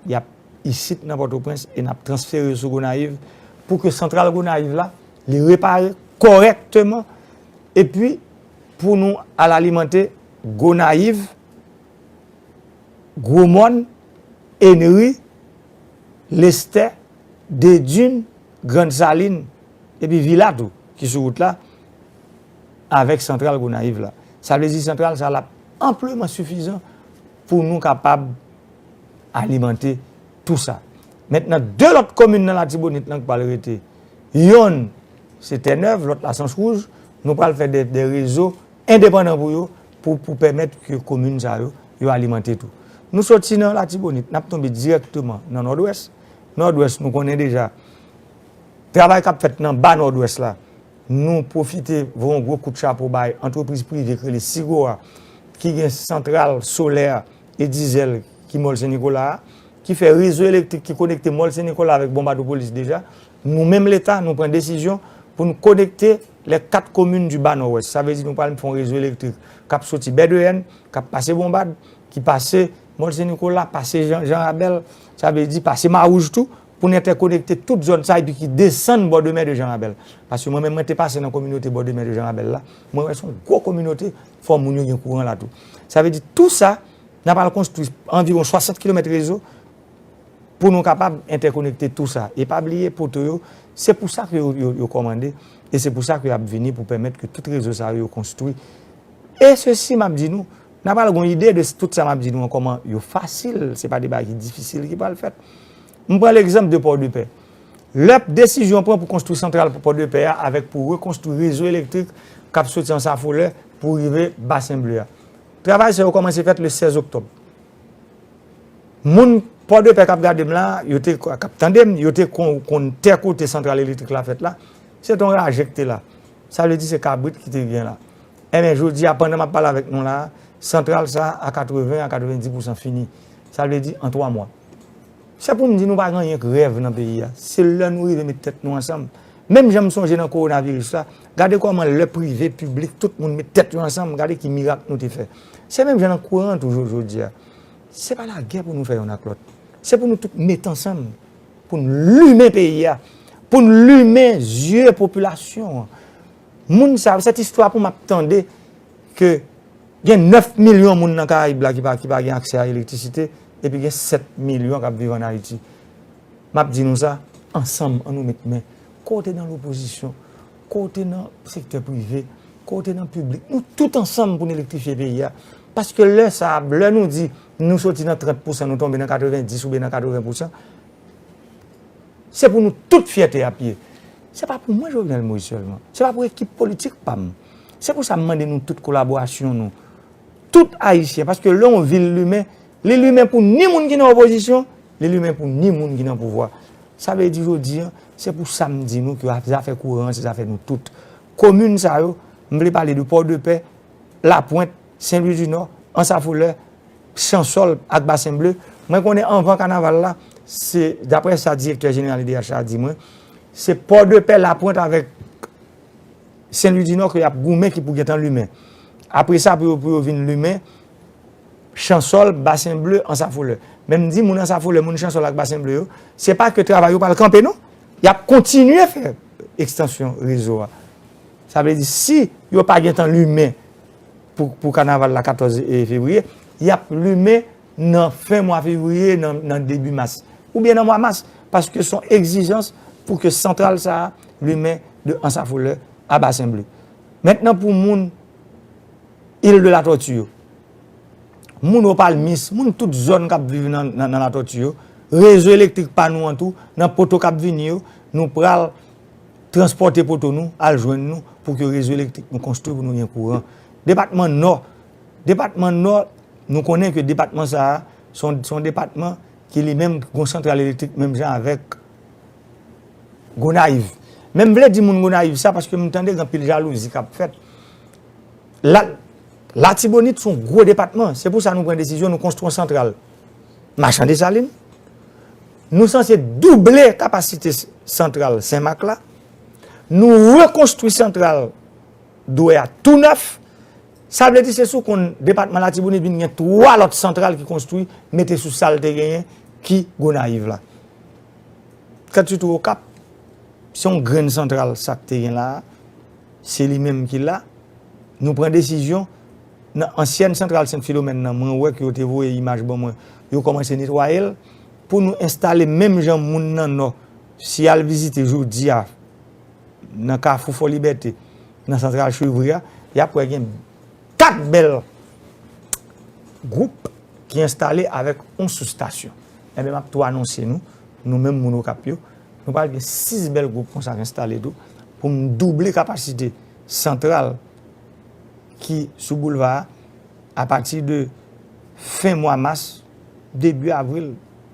y ap isit nan Pòtoprens e n ap transfere yo sou Gonayiv pou ke santral Gonayiv la, li repare kòrèkteman, epi pou nou al alimante Gonayiv, Gwomòn, Enri, Lestè, Dedin, Grann Salin, epi Vila tou, ki sou wout la, avèk santral Gonayiv la. Sa vle di santral sa l ap anpleman sifizan pou nou kapab alimante tou sa. Mentnan, de lòt komin nan Latibonit lan ki pral rete. Yonn, se Tènèv, lòt la Sans Wouj. Nou pral fè de, de rezo endepandan pou yo, pou, pou pèmèt ke komin sa yo, yo alimante tou. Nou soti nan Latibonit, n ap tonbe dirèkteman nan Nòdwès. Nòdwès, nou konnen deja, travay k ap fèt nan ba Nòdwès la, nou pwofite voye yon gwo kout chapo bay antrepriz prive k rele Sigoa, ki gen santral solè e dizèl ki Mòl Sen Nikola a, ki fè rezo elektrik ki konekte Mòl Sen Nikola avèk Bonbadopolis deja. Nou menm Leta, nou pran desizyon pou nou konekte les quatre communes du Bas Nord-Ouest. Sa vle di nou pral fè yon rezo elektrik k ap soti Bèdeyèn, k ap pase Bonbad, ki pase Mòl Sen Nikola, pase Jan, Jan Rabèl, sa vle di pase Mawouj tou, pou n entèkonekte tout zòn sa epi ki desann bò de mè de Jan Rabèl. Paske mwen menm, mwen te pase nan kominote bò de mè de Jan Rabèl la, mwen wè se yon gwo kominote, fò moun yo gen kouran la tou. Sa vle di tou sa, n ap al konstwi anviwon swasant kilomèt rezo pou nou kapab entèkonekte tou sa. E pa bliye poto yo, se pou sa ke yo, yo, yo kòmande, e se pou sa ke y ap vini pou pèmèt ke tout rezo sa yo, yo konstwi. E sesi, m ap di nou, n a pral gen yon ide de tout sa m ap di nou an, kòman yo fasil, se pa de bagay ki difisil ki pral fèt. M pran legzanp de Pòdepè. Lè desizyon pran pou konstwi santral pou Pòdepè a, avèk pou rekonstwi rezo elektrik k ap soti Ansafolè pou rive Basen Ble a. Travay sa yo kòmanse fèt le sèz oktòb. Moun Pòdepè k ap gade m la, yo te, k ap tande m, yo te kon, konn tè kote santral elektrik la fèt la. Se t on raje k te la. Sa vle di se kabrit ki te gen la. Enben, jodi a, pandan m ap pale avèk nou la, santral sa a katreven a katrevenndis pousan fini. Sa vle di an twa mwa. Se pou m di nou pa gen anyen k rèv nan peyi a. Se lè nou rive met tèt nou ansanm. Menm jan m sonje nan kowonaviris la, gade kòman lè prive, piblik, tout moun met tèt yo ansanm, gade ki mirak nou te fè. Se menm jan nan kouran tou jo-, jodi a. Se pa lagè pou nou fè yonn ak lòt. Se pou nou tout met ansanm, pou n limen peyi a, pou n limen zye popilasyon an. Moun sa yo, sèt istwa pou m ap tande ke gen nèf milyon moun nan Karayib la ki pa, ki pa gen aksè a elektrisite, epi gen sèt milyon k ap viv ann Ayiti. M ap di nou sa, ansanm, ann nou met men. Kote nan lopozisyon, kote nan sektè prive, kote nan piblik, nou tout ansanm pou n elektrifye peyi a. Paske lè sa a, lè nou di nou soti nan trant pousan, nou tonbe nan katrevenndis oubyen nan katreven pousan, se pou nou tout fyète ap ye. Se pa pou mwen, Jovenel Moïse, sèlman. Se pa pou ekip politik pa m. Se pou sa m mande nou tout kolaborasyon nou. Tout Ayisyen, paske lè yon vil limen, li limen pou ni moun ki nan opozisyon, li limen pou ni moun ki nan pouvwa. Sa vle di jodi a, se pou sa m di nou ke zafè kouran an, se zafè nou tout. Komin sa yo, m vle pale de Pòdepè, Lapwent, Sen Lwi di Nò, Ansafolè, Chansòl ak Basen Ble. Mwen konnen anvan kanaval la, se, daprè sa direktè jeneral E D H la di mwen, se Pòdepè, Lapwent avèk Sen Lwi di Nò ke y ap goumen ki pou gentan limen. Apre sa, pou yo, pou yo vin limen Chansòl, Basen Ble, Ansafolè. Men m di moun Ansafolè, moun Chansòl ak Basen Ble yo, se pa ke travay yo pral kanpe non. Y ap kontinye fè ekstansyon rezo a. Sa vle di, si yo pa gentan limen pou, pou kanaval la katòz, e, fevriye, y ap limen nan fen mwa fevriye, nan, nan debi mas, oubyen nan mwa mas, paske se yon egzijans pou ke santral sa a limen de Anse à Fouleurs a Basen Ble. Mentnan, pou moun Île de la Tortue yo, moun Opalmis, moun tout zòn k ap viv nan, nan, nan Latòti yo, rezo elektrik pa nou an tou, nan poto k ap vini yo, nou pral transpòte poto nou, al jwenn nou, pou ke rezo elektrik nou konstwi, pou nou gen kouran. Depatman Nò, depatman Nò, nou konnen ke depatman sa a, se yon, se yon depatman ki li menm gon santral elektrik menm jan avèk Gonayiv. Men m vle di moun Gonayiv sa, paske m tande gen anpil jalouzi k ap fèt. La, Latibonit se yon gwo depatman. Se pou sa nou pran desizyon, nou konstwi yon santral Machan Desalin. Nou sanse double kapasite s-, santral Senmak la. Nou rekonstwi santral Dwè a tou nèf. Sa vle di se sou konn depatman Latibonit vin gen twa lòt santral ki konstwi, mete sou sa l te genyen, ki Gonayiv la. Kant sitou Okap, se yon grenn santral sa k te gen la a, se li menm ki la. Nou pran desizyon nan ansyèn santral Sent Filomèn nan, mwen wè ke yo te voye imaj ban mwen, yo kòmanse netwaye l pou nou enstale menm jan moun nan Nò, si y al vizite jodi a nan Kafou Fò Libète, nan santral Chevri a, y ap wè gen kat bèl gwoup ki enstale avèk yon soustasyon. Enben, m ap tou anonse nou, nou menm moun Okap yo, nou pral gen sis bèl gwoup konsa k enstale tou, pou m double kapasite santral ki sou boulva a, apati de fen mwa mas, debi avril,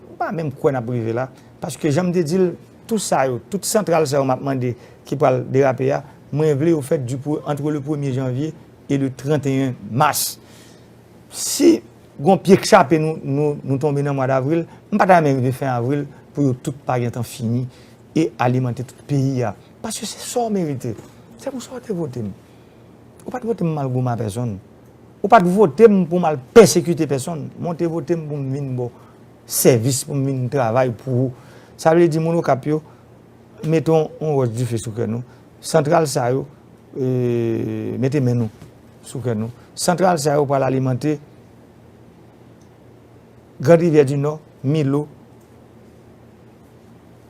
m pa menm kwè n ap rive la. Paske jan m te di l, tout sa yo, tout santral sa yo m ap mande ki pral derape a, mwen vle yo fèt du pre-, entre le premye janvye e le trannteyen mas. Si gon pye k chape nou, nou, nou tonbe nan mwa davril, m pa ta renmen rive fen avril pou yo tout pa gentan fini e alimante tout peyi a. Paske se sa w merite. Se pou sa w te vote m. Ou pa t vote m m al goumen a pèsonn. Ou pa t vote m pou m al pèsekite pèsonn. Men w te vote m pou m vin ba w sèvis, pou m vin travay pou ou. Sa vle di moun Okap yo, mete yon, yon wòch dife sou kè nou. Santral sa yo, e, mete men nou sou kè nou. Santral sa yo pral alimante Grand Rivière du Nord, Milo,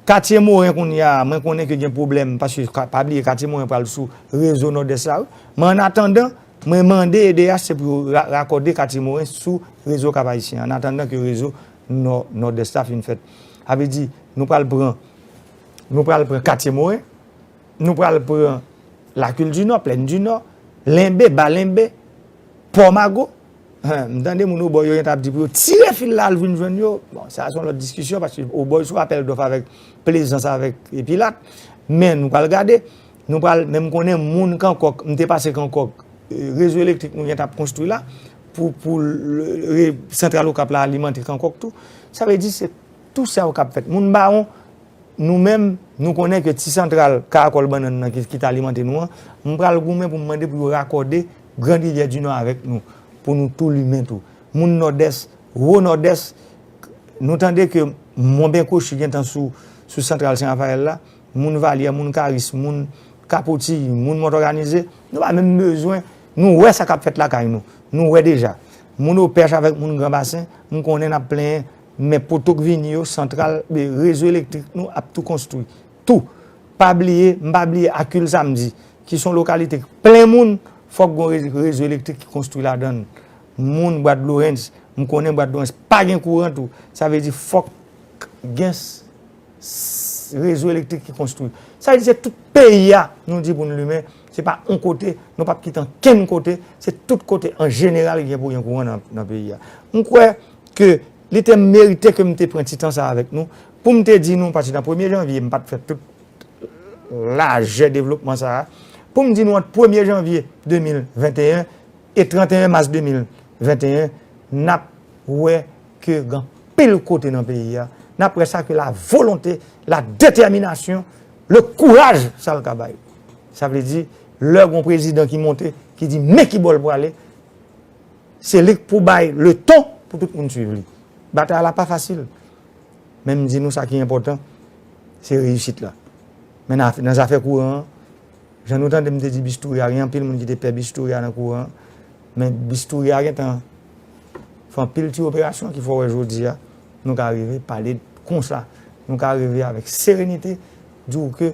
Katye Moren kounye a, mwen konnen ke gen pwoblèm, paske ka-, pa bliye Katye Moren pral sou rezo Nòdès la, wi. Men annatandan, mwen mande E D H, se pou yo ra-, rakòde Katye Moren sou rezo Cap Haïtien, annatandan ke rezo Nò-, Nòdès la fin fèt. Sa vle di, nou pral pran, nou pral pran Katye Moren, nou pral pran Lakil di Nò, Plèn di Nò, Lenbe, Ba Lenbe, Pò Mago. Hen, m tande moun Obòy yo gentan ap di pou yo tire fil la al vin jwenn yo. Bon, sa se yon lòt diskisyon, paske Obòy sou apèl dòf avèk Plezans, avèk Epilat. Men nou pral gade, nou pral, men m konnen moun Kankòk, m te pase Kankòk, e, rezo elektrik nou gentan ap konstwi la, pou, pou l-, re-, santral Okap la alimante Kankòk tou. Sa vle di se tou sa yo k ap fèt. Moun Bawon, nou menm, nou konnen ke ti santral Karakòl Bannann nan ki, ki t alimante nou an, m pral goumen pou m mande pou yo rakòde Grand Rivière du Nord avèk nou, pou nou tou limen tou. Moun Nòdès, Wo Nòdès, nou tande ke Mont Benkochi gentan sou, sou santral Sen Rafayèl la, moun Valyè, moun Karis, moun Kapotiy, moun Mòt Òganize, nou pa menm bezwen, nou wè sa k ap fèt lakay nou. Nou wè deja. Moun Opèch avèk moun Gran Basen, m konnen n ap plenyen, men poto k vini yo, santral, e, rezo elektrik nou ap tou konstwi. Tou. Pa bliye, m pa bliye Akil Samdi, ki se yon lokalite k plen moun, fòk gon re-, rezo elektrik ki konstwi ladan l. Moun Bwat Lorens, m konnen Bwat Lorens pa gen kouran tou. Sa vle di fòk gen s-, s-, rezo elektrik ki konstwi. Sa vle di se tout peyi a, nou di pou n limen. Se pa yon kote, nou p ap kite ankenn kote. Se tout kote an jeneral ki gen pou gen kouran nan, nan peyi a. M kwè ke li te merite ke m te pran ti tan sa avèk nou, pou m te di nou, pati nan premye janvye, m pa t fè tout lajè devlopman sa a, pou m di nou ant premye janvye de mil venteyen e trannteyen mas de mil venteyen, n ap wè ke gen anpil kote nan peyi a, n ap wè sa ke la volonte, la détermination, le courage, sa l ka bay. Sa vle di, lè gon prezidan ki monte, ki di men ki bò l prale, se li k pou bay le ton pou tout moun swiv li. Batay la pa fasil. Men m di nou sa ki enpòtan, se reyisit la. Men nan, nan zafè kouran an, jan nou tande m te di bistouri a, gen anpil moun ki te pè bistouri a nan kouran an. Men bistouri a gentan, Anpil ti operasyon ki fè w wè jodi a, nou ka rive pale konsa. Nou ka rive avèk serenite, di w ke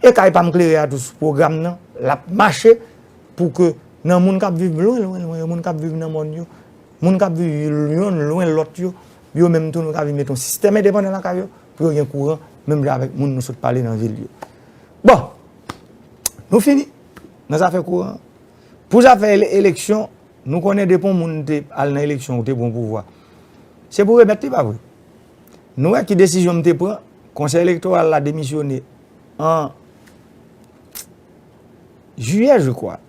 e kay pa m klere a tou sou pwogram nan, l ap mache pou ke nan moun k ap viv lwen, lwen, lwen yo, moun k ap viv nan mòn yo, moun k ap viv youn lwen lòt yo, yo menm tou nou ka vin mete yon sistèm endepandan lakay yo pou yo gen kouran, menm jan avèk moun nou sot pale nan vil yo. Bon, nou fini nan zafè kouran. Pou zafè ele- eleksyon, nou konnen depi yon moun te al nan eleksyon ou te pran pouvwa, se pou remèt li, pa vre? Nou wè ki desizyon m te pran, Konsèy Elektoral la demisyone an jiyè, je crois.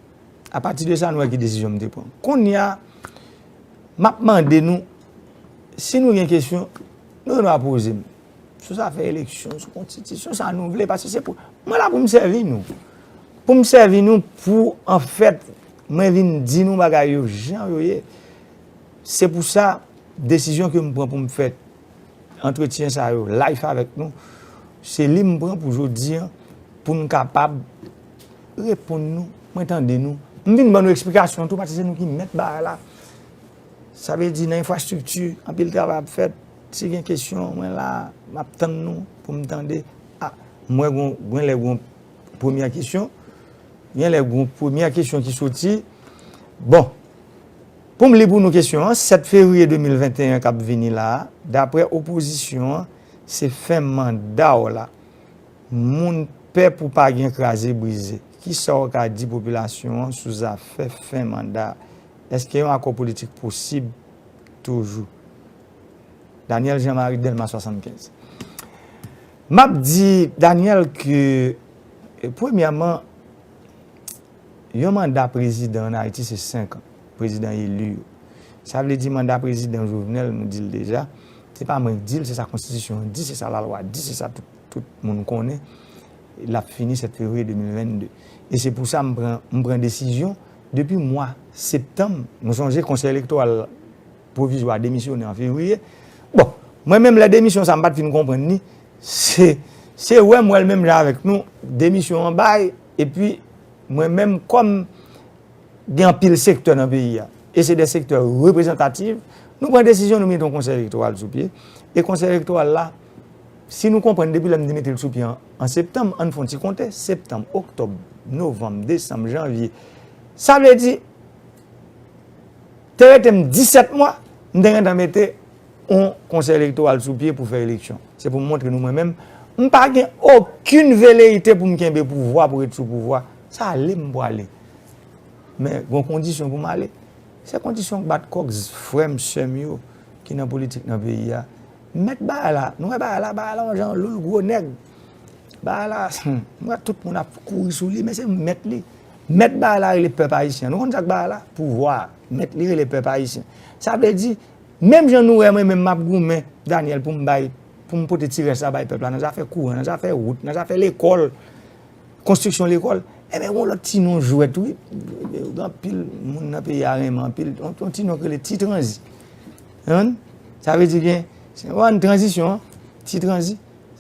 Apati de sa, nou wè ki desizyon m te pran. Kounye a, m ap mande nou, si nou gen kesyon, nou gen dwa poze m sou zafè eleksyon, sou konstitisyon, sa nou vle, paske se pou, mwen la pou m sèvi nou. Pou m sèvi nou, pou, anfèt, mwen vin di nou bagay yo jan yo ye. Se pou sa, desizyon ke m pran pou m fè antretyen sa yo, live avèk nou, se li m pran pou jodi a, pou n kapab reponn nou, mwen tande nou. M vin ban nou eksplikasyon tou, paske se nou ki mèt bagay la. Sa vle di nan enfrastrikti, anpil travay ap fèt. Si gen kesyon, mwen la, m ap tann nou pou m tande. A, mwen gon, gen lè gon premyè kesyon. Gen lè gon premyè kesyon ki soti. Bon, pou m li pou nou kesyon an, sèt fevriye de mil venteyen k ap vini la a, daprè opozisyon an, se fen manda w la. Moun pè pou pa gen kraze brize. Kisa w ka di popilasyon an sou zafè fen manda a? Èske yon akò politik posib toujou? Daniel Jean Marie, Dèlma swasannkenz. M ap di Daniel ke, e, premyèman, yon manda prezidan ann Ayiti se senk an, prezidan eli yo. Sa vle di manda prezidan Jovenel, nou di l deja, se pa mwen k di l, se sa konstitisyon an di, se sa lalwa di, se sa tout, tout moun konnen. L ap fini sèt fevriye de mil vennde. E se pou sa m pran, m pran desizyon depi mwa septanm. Nou sonje Konsèy Elektoral Pwovizwa demisyone an fevriye. Bon, mwen menm lè demisyon sa m pa t fin konprann li, se, se wè m wè l menm jan avèk nou, demisyon an bay, epi mwen menm kòm gen anpil sektè nan peyi a, e se de sektè reprezantatif, nou pran desizyon, nou mete yon konsèy elektoral sou pye, e konsèy elektoral la, si nou konprann depi lè m te mete l sou pye an, an septanm, ann fè yon ti konte, septanm, oktòb, novanm, desanm, janvye, sa vle di, te rete m disèt mwa, m te gentan mete yon konsèy elektoral sou pye pou fè eleksyon. Se pou m montre nou mwen menm, m pa gen okenn veleyite pou m kenbe pouvwa, pou ret sou pouvwa. Sa ale m pwale. Men, gon kondisyon pou m ale. Se kondisyon bat kòk frè m, sè m yo ki nan politik nan peyi a. Mèt bagay la, nou wè bagay la, bagay la yon jan loul gwo nèg. Bagay la, hmm, m wè tout moun ap kouri sou li, men se mèt li. Mèt bagay la rele pèp ayisyen. Nou konn sa k bagay la? Pouvwa. Mèt li rele pèp ayisyen. Sa vle di, menm jan nou wè mwen menm m ap goumen, Daniel, pou m bay, pou m pote ti rès la bay pèp la, nan zafè kouran, nan zafè wout, nan zafè lekòl, konstriksyon lekòl, enben, gon lòt ti non jwèt, wi. Gen anpil moun nan peyi a renmen anpil. Yon, yon ti non ki rele Ti Tranzi. Konprann? Sa vle di gen, se yon tranzisyon, an, Ti Tranzi.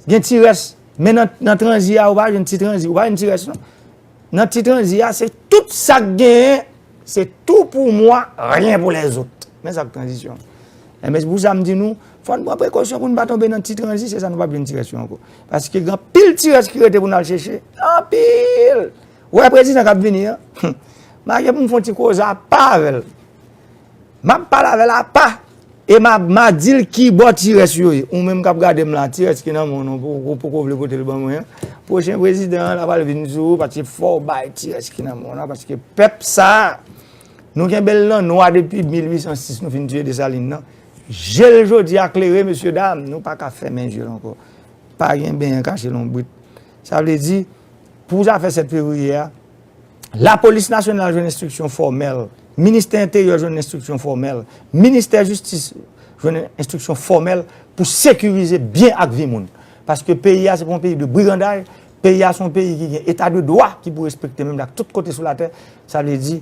Gen Ti Rès. Men nan, nan Tranzi a, ou pa jwenn Ti Tranzi, ou pa jwenn Ti Rès, non. Nan Ti Tranzi a, se tout sa k genyen, se tout pour moi, rien pour les autres. Men sa k tranzisyon. Enben, se pou sa m di nou, fò n pran prekosyon pou n pa tonbe nan Ti Tranzi, se sa nou p ap jwenn Ti Rès yo ankò. Paske gen anpil Ti Rès ki rete pou n al chèche. Anpil! Ou wè prezidan k ap vini an? Make pou m fè yon ti koze apa avè l. M ap pale avè l apa. E m a, m a di l ki bò Ti Rès yo ye. Ou menm k ap gade m la, Ti Rès ki nan men w nan, ou poko vle pote l ban mwen an. Pwochen prezidan an, l a pral vin sou ou, paske fò w bay Ti Rès ki nan men w nan, paske pèp sa a, nou kenbe l nan nwa depi mil uit san sis, nou fin tiye Desalin nan. Je l jodi a klere, mesye dam, nou pa ka fèmen je l ankò. Pa gen benyen kache lonbrit. Sa vle di, pou zafè sèt fevriye a, Lapolis Nasyonal jwenn enstriksyon fòmèl, Ministè Enteryè jwenn enstriksyon fòmèl, Ministè Jistis jwenn enstriksyon fòmèl pou sekirize byen ak vi moun. Paske peyi a se pa yon peyi de brigandaj, peyi a se yon peyi ki gen eta de dwa ki pou respekte menm jan tout kote sou latè. Sa vle di,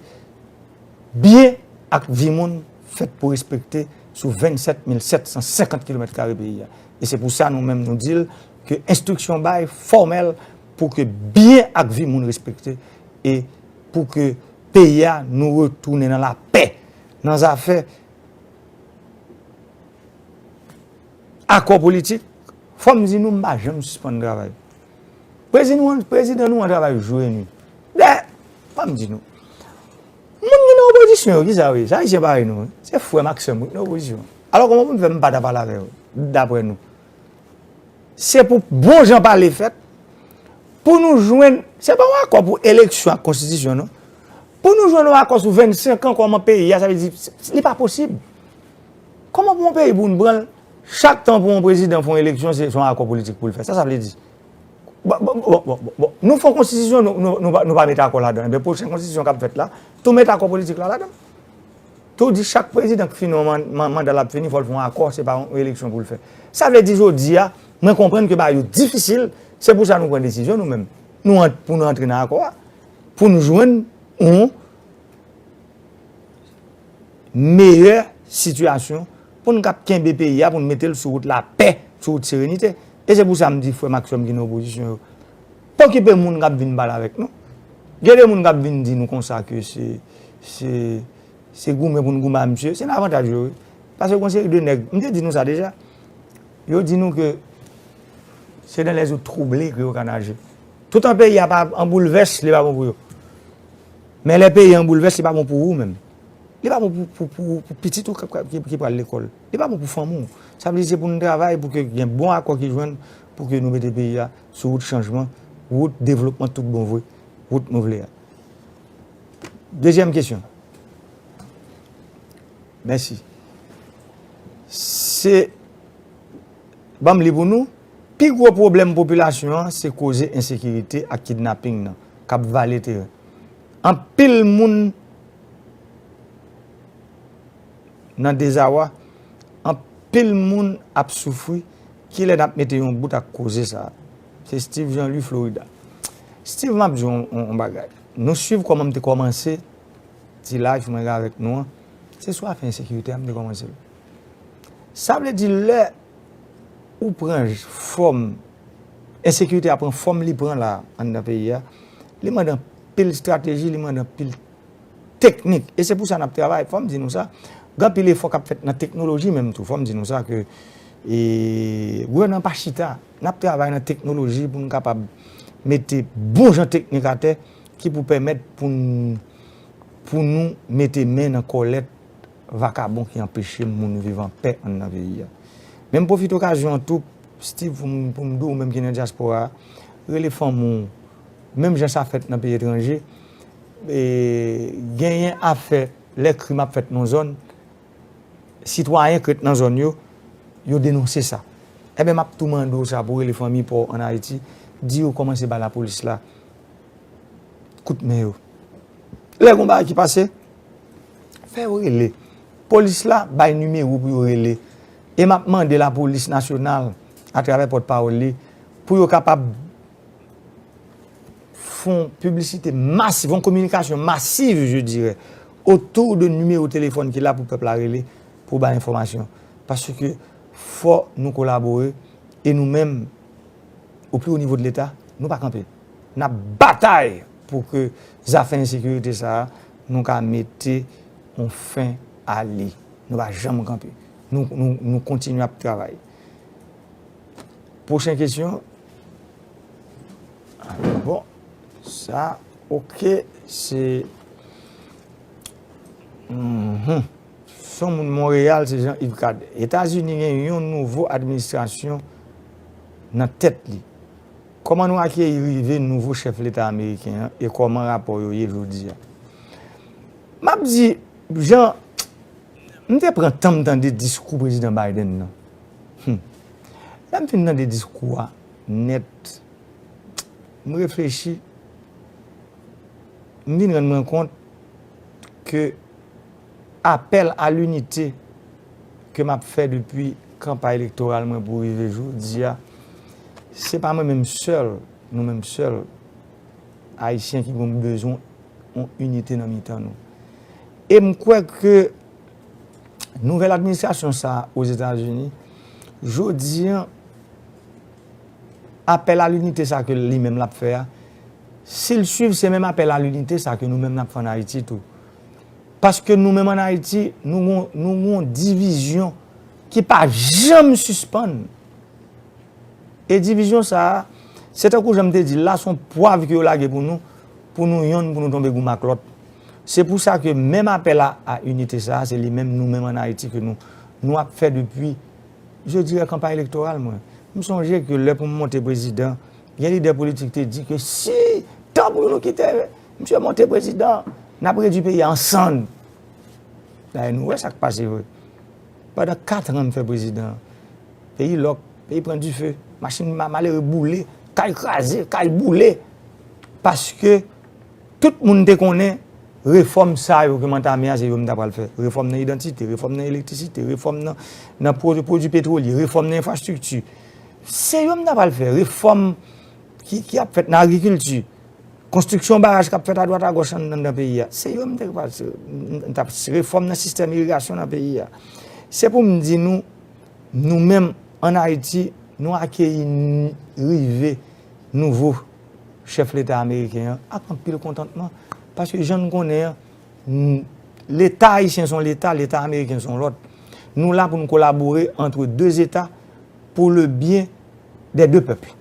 byen ak vi moun fèt pou respekte sou vennsèt mil sèt san senkant kilomèt kare peyi a. E se pou sa nou menm nou di l ke enstriksyon bay fòmèl pou ke byen ak vi moun respekte e pou ke peyi a nou retounen nan lapè, nan zafè Akò politik, fò m di nou, m pa janm sispann travay. Prezidan nou an, prezidan nou an travay jou e nwi. Dè, fò m di nou, moun ki nan opozisyon yo, ki sa yo ye? Se Ayisyen parèy nou, wi. Se frè m ak sè m wi ki nan opozisyon. Alò, kòman pou m fè m pa ta pale avè yo, daprè nou? Se pou bon jan pale fèt, pou nou jwenn, se pa yon akò pou eleksyon ak konstitisyon, non. Pou nou jwenn yon akò sou vennsenk an kòman peyi a, sa vle di, li pa posib. Kòman pou yon peyi pou nou pran l, chak tan pou yon prezidan fè yon eleksyon, se se yon akò politik pou l fè? Sa sa vle di? Bon, bon, bon, bon, bon, bon. Nou fè yon konstitisyon, nou, nou, nou, pa- nou pa mete akò ladan. Ebyen, pwochen konstitisyon k ap fèt la, tou mete akò politik la ladan. Tou di chak prezidan k fini yon man- man- manda l ap fini, fò l fè yon akò, se pa yon eleksyon pou l fè. Sa vle di jodi a, mwen konprann ke bagay yo difisil, se pou sa nou pran desizyon nou menm. Nou ant- pou nou antre nan akò a, pou nou jwenn yon meyè sitiyasyon pou n kab kenbe peyi a, pou n mete l sou wout lapè, sou wout serenite. E se pou sa m di frè m ak sè m ki nan opozisyon yo, pa okipe moun k ap vin pale avèk nou. Gen de moun k ap vin di nou konsa ke se, se, se goumen pou n goumen a misye. Se nan avantaj yo, wi. Paske gon seri de nèg, m te di nou sa deja, yo di nou ke se dans les eaux troublées ke yo ka naje. Toutan peyi a pa an boulvès, li pa bon pou yo. Men lè peyi an boulvès, li pa bon pou ou menm. Li pa bon pou, pou, pou, pou pitit ou k, k, ki, ki pral lekòl. Li pa bon pou fanmi w. Sa vle di se pou nou travay pou ke gen bon akò ki jwenn pou ke nou mete peyi a sou wout chanjman, wout devlopman tout bon vre, wout nou vle a. Dezyèm kesyon. Mèsi. Se, ban m li pou nou, pi gwo pwoblèm popilasyon an se koze ensekirite ak kidnaping nan k ap vale teren. Anpil moun nan dezawa, anpil moun ap soufri. Kilè n ap mete yon bout ak koze sa a? Se Steve Jean Louis, Florida. Steve, m ap di w yon, yon, yon bagay. Nou swiv kòman m te kòmanse ti live mwen gen avèk nou an. Se sou afè ensekirite a m te kòmanse l. Sa vle di lè ou pran fòm, ensekirite a pran fòm li pran la anndan peyi a, li mande anpil estrateji, li mande anpil teknik. E se pou sa n ap travay. Fò m di nou sa, gen anpil efò k ap fèt nan teknoloji menm tou. Fò m di nou sa ke, e, gouvènman pa chita. N ap travay nan teknoloji pou n kapab mete bon jan teknik atè ki pou pèmèt pou n, pou nou mete men nan kòlèt vakabon ki anpeche moun viv anpè anndan peyi a. Men m pwofite okazyon an tou, Steve, pou m, pou m di w, ou menm ki nan dyaspora a, rele fanmi w, menm jan sa fèt nan peyi etranje, e, genyen afè lè krim ap fèt nan zòn, sitwayen k ret nan zòn yo, yo denonse sa. Enben, m ap tou mande w sa pou w rele fanmi pa w ann Ayiti, di yo kòmanse ba lapolis la kout men yo. Lè gon bagay ki pase, fè yo rele. Polis la bay nimewo pou yo rele. E m ap mande lapolis nasyonal, atravè pòtpawòl li, pou yo kapab fè yon piblisite masiv, yon kominikasyon masiv, je dirais, autour de nimewo telefòn ki la pou pèp la rele, pou bay enfòmasyon. Paske fò nou kolabore, e nou menm, au plus haut niveau de Leta, nou pa kanpe. N ap batay pou ke zafè ensekirite sa a, nou ka mete yon fen a li. Nou pa janm kanpe. Nou, nou, nou kontinye ap travay. Pwochen kesyon. Bon, sa, oke, se, mhm. Se yon moun Monreyal, se Jean Yves Cad. Etazini gen yon nouvo administrasyon nan tèt li. Kòman nou akeyi rive nouvo chèf leta ameriken an e kòman rapò yo ye jodi a? M ap di, jan, m te pran tan m tande diskou prezidan Biden nan. Hmm. Lè m fin tande diskou a nèt, m reflechi, m vin rann mwen kont ke apèl a linite ke m ap fè depi kanpay elektoral mwen pou rive jodi a, se pa mwen menm sèl, nou menm sèl, Ayisyen ki gen bezwen yon inite nan mitan nou. E m kwè ke nouvèl administrasyon sa a Ozetazini, jodi a, apèl a linite sa ke li menm l ap fè a, si l swiv, se menm apèl a linite sa ke nou menm n ap fè ann Ayiti tou. Paske nou menm ann Ayiti, nou gon, nou gon divizyon ki pa janm sispann. E divizyon sa a, se tankou jan m te di l la, se yon pwav ke yo lage pou nou, pou nou yonn, pou nou tonbe gou m ak lòt. Se pou sa ke menm apèl a, a inite sa a, se li menm, nou menm ann Ayiti ke nou, nou ap fè depi, je dirais, kanpay elektoral mwen. M sonje ke lè pou m monte prezidan, gen lidè politik te di ke si, tan pou nou kite misye monte prezidan, n ap redui peyi a an sann. Dayè, nou wè sa k pase vre. Pandan kat an m fè prezidan, peyi lòk, peyi pran dife, machin ma-, malere boule, kay kraze, kay boule. Paske tout moun te konnen refòm sa yo ke m antame a, se yo m ta pral fè. Refòm nan idantite, refòm nan elektrisite, refòm nan, nan pwo-, pwodui petwolye, refòm nan enfrastrikti. Se yo m ta pral fè. Refòm ki, ki ap fèt nan agrikilti, konstriksyon baraj k ap fèt adwat agòch anndan peyi a. Se yo m te pral, m t ap refòm nan sistèm irigasyon nan peyi a. Se pou m di nou, nou menm ann Ayiti, nou akeyi n-, rive nouvo chèf leta ameriken an ak anpil kontantman. Paske jan n konnen an, n-, leta ayisyen se yon leta, leta ameriken se yon lòt. Nou la pou n kolabore entre deux États pour le bien des deux peuples.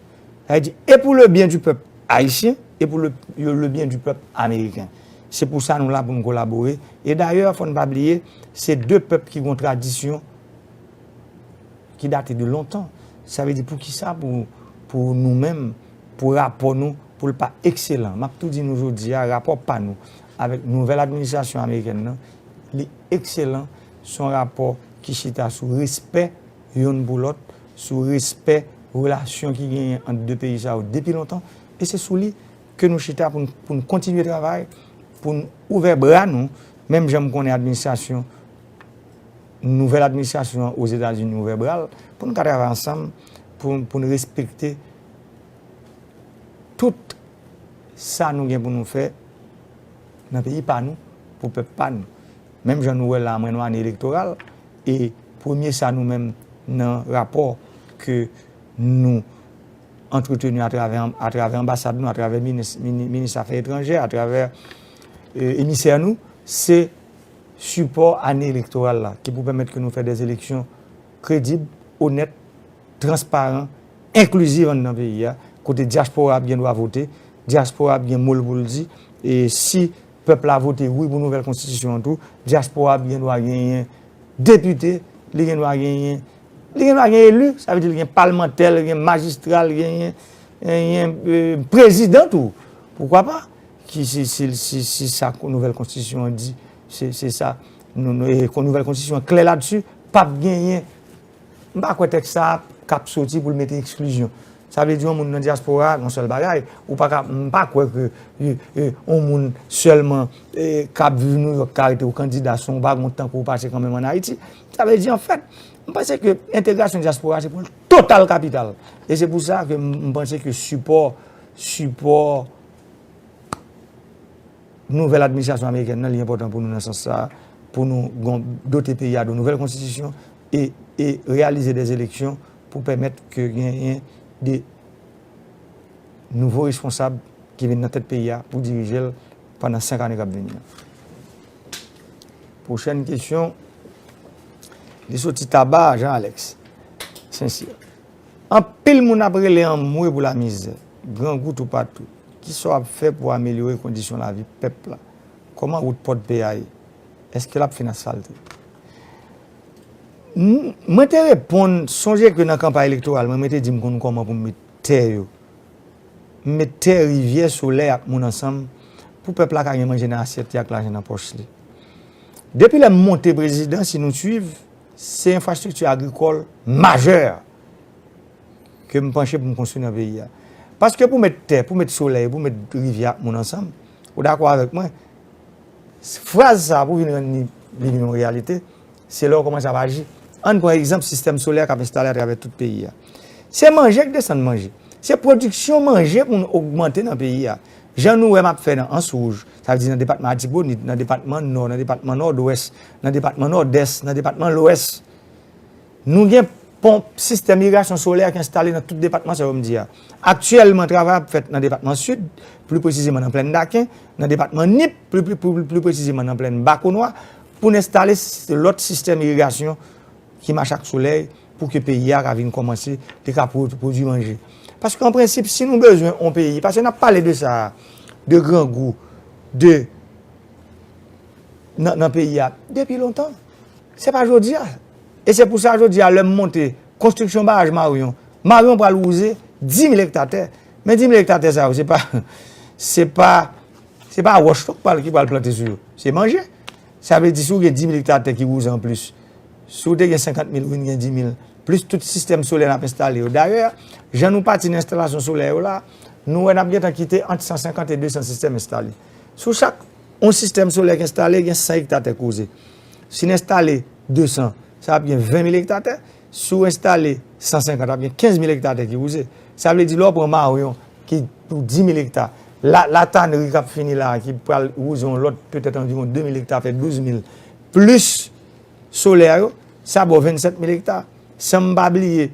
Sa vle di, e pou le byen di pèp ayisyen, e pou le, le byen di pèp ameriken. Se pou sa nou la pou n kolabore. E dayè, fò n pa bliye, se de pèp ki gen yon tradisyon ki date de lontan. Sa vle di, poukisa pou, pou nou menm, pou rapò nou, pou l pa ekselan? M ap tou di nou jodi a, rapò pa nou avèk nouvèl administrasyon amerikèn nan, li ekselan. Se yon rapò ki chita sou respè yonn pou lòt, sou respè relasyon ki genyen ant de peyi sa yo depi lontan. E se sou li ke nou chita pou n, pou n kontinye travay, pou n ouvè bra nou, menm jan m konnen administrasyon, nouvèl administrasyon an Ozetazini ouvè bra l, pou n ka travay ansanm, pou, pou n respekte tout sa nou gen pou nou fè nan peyi pa nou, pou pèp pa nou. Menm jan nou wè la, mwen, nou ane elektoral, e premye sa nou menm nan rapò ke nou antreteni atravè, atravè anbasad nou, atravè minis, mini-, minis afè etranjè, atravè, e, emisè nou, se sipò ane elektoral la, ki pou pèmèt ke nou fè dè eleksyon kredib, onèt, transparan, enkliziv anndan peyi a, kote dyaspora ap gen dwa vote, dyaspora ap gen mo l pou l di, e si pèp la vote wi pou nouvèl konstitisyon an tou, dyaspora ap gen dwa genyen depite, li gen dwa genyen, li gen dwa gen eli, sa vle di li gen palmantè, li gen majistra, li genyen, genyen, e, prezidan tou. Poukwa pa? Ki si, si, si, si sa nouvèl konstitisyon an di, se, se sa. Nou, nou, e, nouvèl konstitisyon an klè ladsi, p ap genyen. M pa kwè tèks sa a k ap soti pou l mete eksklizyon. Sa vle di yon moun nan dyaspora, yon sèl bagay, ou pa ka, m pa kwè ke, e, e, yon moun sèlman, e, k ap viv Nouyòk ka rete yon kandida, san w pa gen yon tan pou w pase kanmenm ann Ayiti. Sa vle di, anfèt, m panse ke entegrasyon dyaspora se pou l total kapital. E se pou sa ke m, m panse ke sipò, sipò nouvèl administrasyon amerikèn nan, li enpòtan pou nou nan sans sa a, pou nou gon-, dote peyi a de nouvèl konstitisyon e, e reyalize dè eleksyon pou pèmèt ke genyen de nouvo responsab ki vin nan tèt peyi a pou dirije l pandan senk ane k ap vini an. Pwochèn kesyon, li soti Taba, Jean Alex Saint-Cyr. Anpil moun ap rele anmwe pou lamizè, grangou toupatou. Kisa w ap fè pou amelyore kondisyon lavi pèp la? Kòman wout Pòdpè a ye? Èske l ap fin asfalte? M, mwen te reponn, sonje ke nan kanpay elektoral mwen, mwen te di m konn kòman pou m met tè yo. M met tè, rivyè, solèy ak moun ansanm pou pèp la ka gen manje nan asyèt li ak lajan nan pòch li. Depi lè m monte prezidan, si nou swiv, se enfrastrikti agrikòl majè ke m panche pou m konstwi nan peyi a. Paske pou met tè, pou met solèy, pou met rivyè ak moun ansanm, ou dakò avèk mwen, fraz sa a, pou vin rann li, li vin yon reyalite, se lè w kòmanse ap aji. Ann pran egzanp sistèm solè k ap enstale atravè tout peyi a. Se manje k desann manje. Se pwodiksyon manje pou n ogmante nan peyi a. Jan nou wè m ap fè nan Ans Wouj, sa vle di nan depatman Latibonit, nan depatman Nò, nan depatman Nòdwès, nan depatman Nòdès, nan depatman Lwès. Nou gen ponp, sistèm irigasyon solè ki enstale nan tout depatman sa yo m di a. Aktyèlman, travay ap fèt nan depatman Sid, pli presizeman nan Plèn Daken, nan depatman Nip, pli, pli, pli, pli presizeman nan Plèn Bakonwa, pou n enstale s-, lòt sistèm irigasyon ki mache ak solèy, pou ke peyi a ka vin kòmanse, li ka pwo-, pwodui manje. Paske an prensip, si nou bezwen yon peyi, paske n ap pale de sa, de grangou, de nan, nan peyi a depi lontan. Se pa jodi a. E se pou sa jodi a, lè m monte konstriksyon baraj Marion, Marion pral wouze dis mil ekta tè. Men dis mil ekta tè sa yo, se pa, se pa, se pa wòch tou k pral, ki pral plante sou yo. Se manje. Sa vle di, si w gen dis mil ekta tè ki wouze anplis, si w te gen senkant mil, w vin gen dis mil, plis tout sistèm solè n ap enstale yo. Dayè, jan nou pati nan enstalasyon solè yo la, nou wè n ap gentan kite ant san senkant e de san sistèm enstale. Sou chak yon sistèm solè k enstale, gen san ekta tè k wouze. Si n enstale de san, sa ap gen ven mil ekta tè. Si w enstale san senkant, ap gen kenz mil ekta tè ki wouze. Sa vle di, lè w pran Marion, ki pou dis mil ekta, la, La Tannerie k ap fini la, ki pral wouze yon lòt, petèt anviwon de mil ekta, fè douz mil, plis solè yo, sa ba w vennsèt mil ekta. San m pa bliye,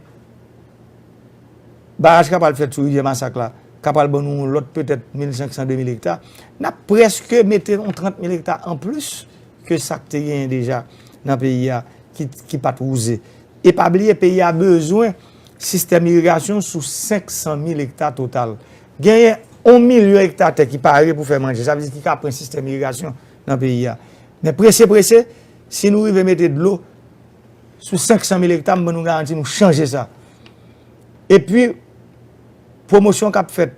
baraj k ap pral fèt sou Rivyè Masak la, k ap pral ban nou yon lòt petèt mil senk san, de mil ekta, n ap prèske mete yon trant mil ekta anplis ke sa k te genyen deja nan peyi a ki, ki pa t wouze. E pa bliye, peyi a bezwen sistèm irigasyon sou senk san mil ekta total. Genyen yon milyon ekta tè ki pare pou fè manje, sa vle di ki ka pran sistèm irigasyon nan peyi a. Men prese, prese, si nou rive mete dlo sou senk san mil ekta, m ban nou garanti nou chanje sa. Epi, pwomosyon k ap fèt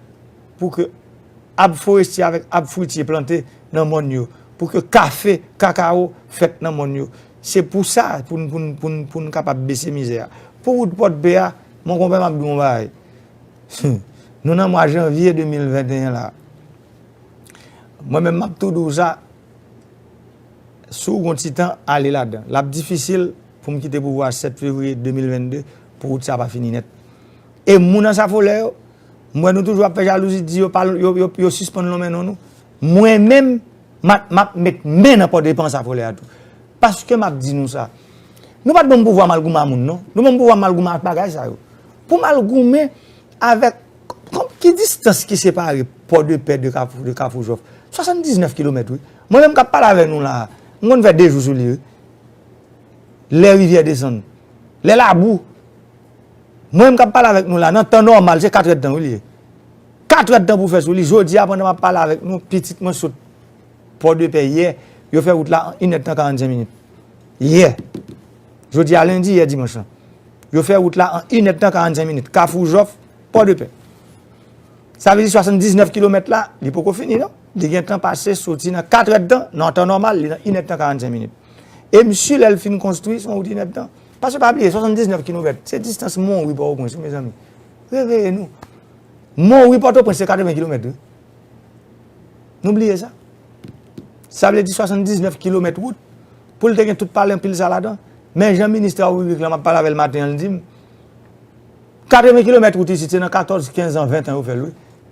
pou ke ab forestye avèk ab fritye plante nan mòn yo, pou ke kafe, kakawo fèt nan mòn yo. Se pou sa, pou n, pou n, pou n, pou n kapab bese mizè a. Pou wout Pòdpè a, mon konpè, m ap di w yon bagay. Nou nan mwa janvye de mil venteyen la. Mwen menm, m ap tou di w sa, si w gen yon ti tan, ale ladan. L ap difisil pou m kite pouvwa a sèt fevriye de mil vennde pou wout sa pa fini nèt. E moun Ansafolè yo, m wè nou toujou ap fè jalouzi, di yo pa, yo, yo, yo sispann lonmen non nou. Mwen menm, m ap, m ap met men nan pòdepe Ansafolè a tou. Paske m ap di nou sa. Nou pa t ban m pouvwa m al goumen a moun, non. Nou ban m pouvwa m al goumen ak bagay sa yo. Pou m al goumen avèk, kòm, ki distans ki separe Pòdepè de Kafou, de Kafou Jòf? Swasanndiznèf kilomèt, wi. Mwen menm k ap pale avè nou la a, m konn fè de jou sou li, wi. Lè rivyè desann. Lè labou. Mwen menm k ap pale avèk nou la, nan tan nòmal, se katrèdtan, wi, li ye. Katrèdtan pou fè sou li. Jodi a, pandan m ap pale avèk nou, pitit mwen sot Pòdepè yè, yo fè wout la an inèdtan karannsenk minit. Yè. Jodi a lendi, yè dimanch lan. Yo fè wout la an inèdtan karannsenk minit. Kafou Jòf, Pòdepè. Sa vle di swasanndiznèf kilomèt la, li poko fini non. Li gentan pase soti nan katrèdtan, nan tan nòmal, li nan inèdtan karannsenk minit. E m si lè l fin konstwi, se yon wout inèdtan. Paske pa bliye, swasanndiznèf kilomèt, se distans Monwi Pòtoprens, wi, mezanmi. Reveye nou. Monwi Pòtoprens se katreven kilomèt, wi. Nou bliye sa. Sa vle di swasanndiznèf kilomèt wout, pou l te gen tout pale anpil sa ladan. Men jan minis travo piblik la, m ap pale avè l maten an, l di m, katreven kilomèt wout isit, se nan katòz, kenz an, ven an yo fè l, wi.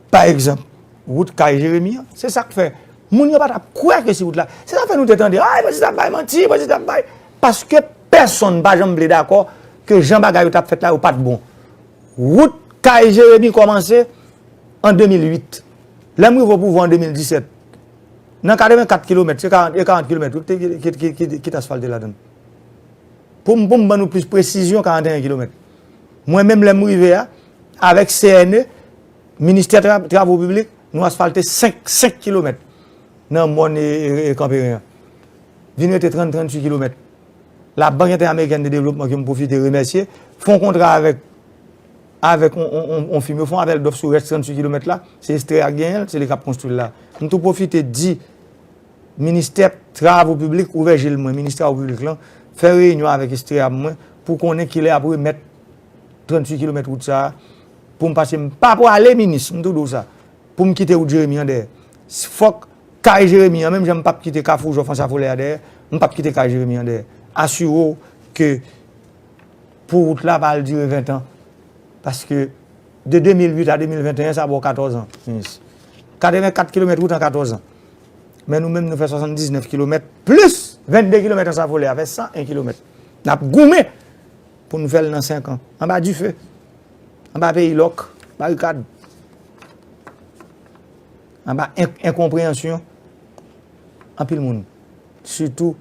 Pa egzanp, wout kay Jeremi an, se sa k fè moun yo pa t ap kwè ke se wout la. Se sa fè nou te tande, ay, Francis ap bay manti, Francis ap bay. Paske pèsonn pa janm vle dakò ke jan bagay yo t ap fèt la, yo pa t bon. Wout kay Jeremi kòmanse an de mil uit. Lè m rive o pouvwa an de mil disèt, nan katrevenkat kilomèt, se karant, e karant kilomèt, wi, ki, ki, ki, ki, ki t asfalte ladan l. Pou m, pou m ban nou plis presizyon, karanteyen kilomèt. Mwen menm, lè m rive a, avèk C N E, Ministè Tra-, Travo Piblik, nou asfalte senk, senk kilomèt nan mòn e, e, e Kanperen an. Vin rete trant, tranntuit kilomèt. Labank Entèamerikèn de Devlopman, ke m pwofite remèsye, fè yon kontra avèk, avèk on, on, on, on fim. Yo fè yon apèl dòf sou rès tranntuit kilomèt la. Se Estrè a k genyen l, se li k ap konstwi l la. M tou pwofite di Ministè Travo Piblik ouvè je l mwen, Ministè Travo Piblik lan, fè reyinyon avèk Estrè a pou mwen, pou konnen kilè y ap remèt tranntuit kilomèt wout sa a, pou m pase, m pa prale minis, m tou di w sa, pou m kite wout Jeremi an dèyè. Fòk kay Jeremi an, menm jan m p ap kite Kafou Jòf Ansafolè a dèyè, m p ap kite kay Jeremi an dèyè. Asire w ke pou wout la pa al dire ven tan. Paske de de mil uit a de mil venteyen, sa ba w katòz an, minis. Katrevenkat kilomèt wout an katòz an. Men nou menm, nou fè swasanndiznèf kilomèt plis vennde kilomèt Ansafolè a, fè san en kilomèt. N ap goumen pou n fè l nan senk an. Anba dife, anba peyi lòk, barikad, anba en-, enkonpreyansyon anpil moun. Sitou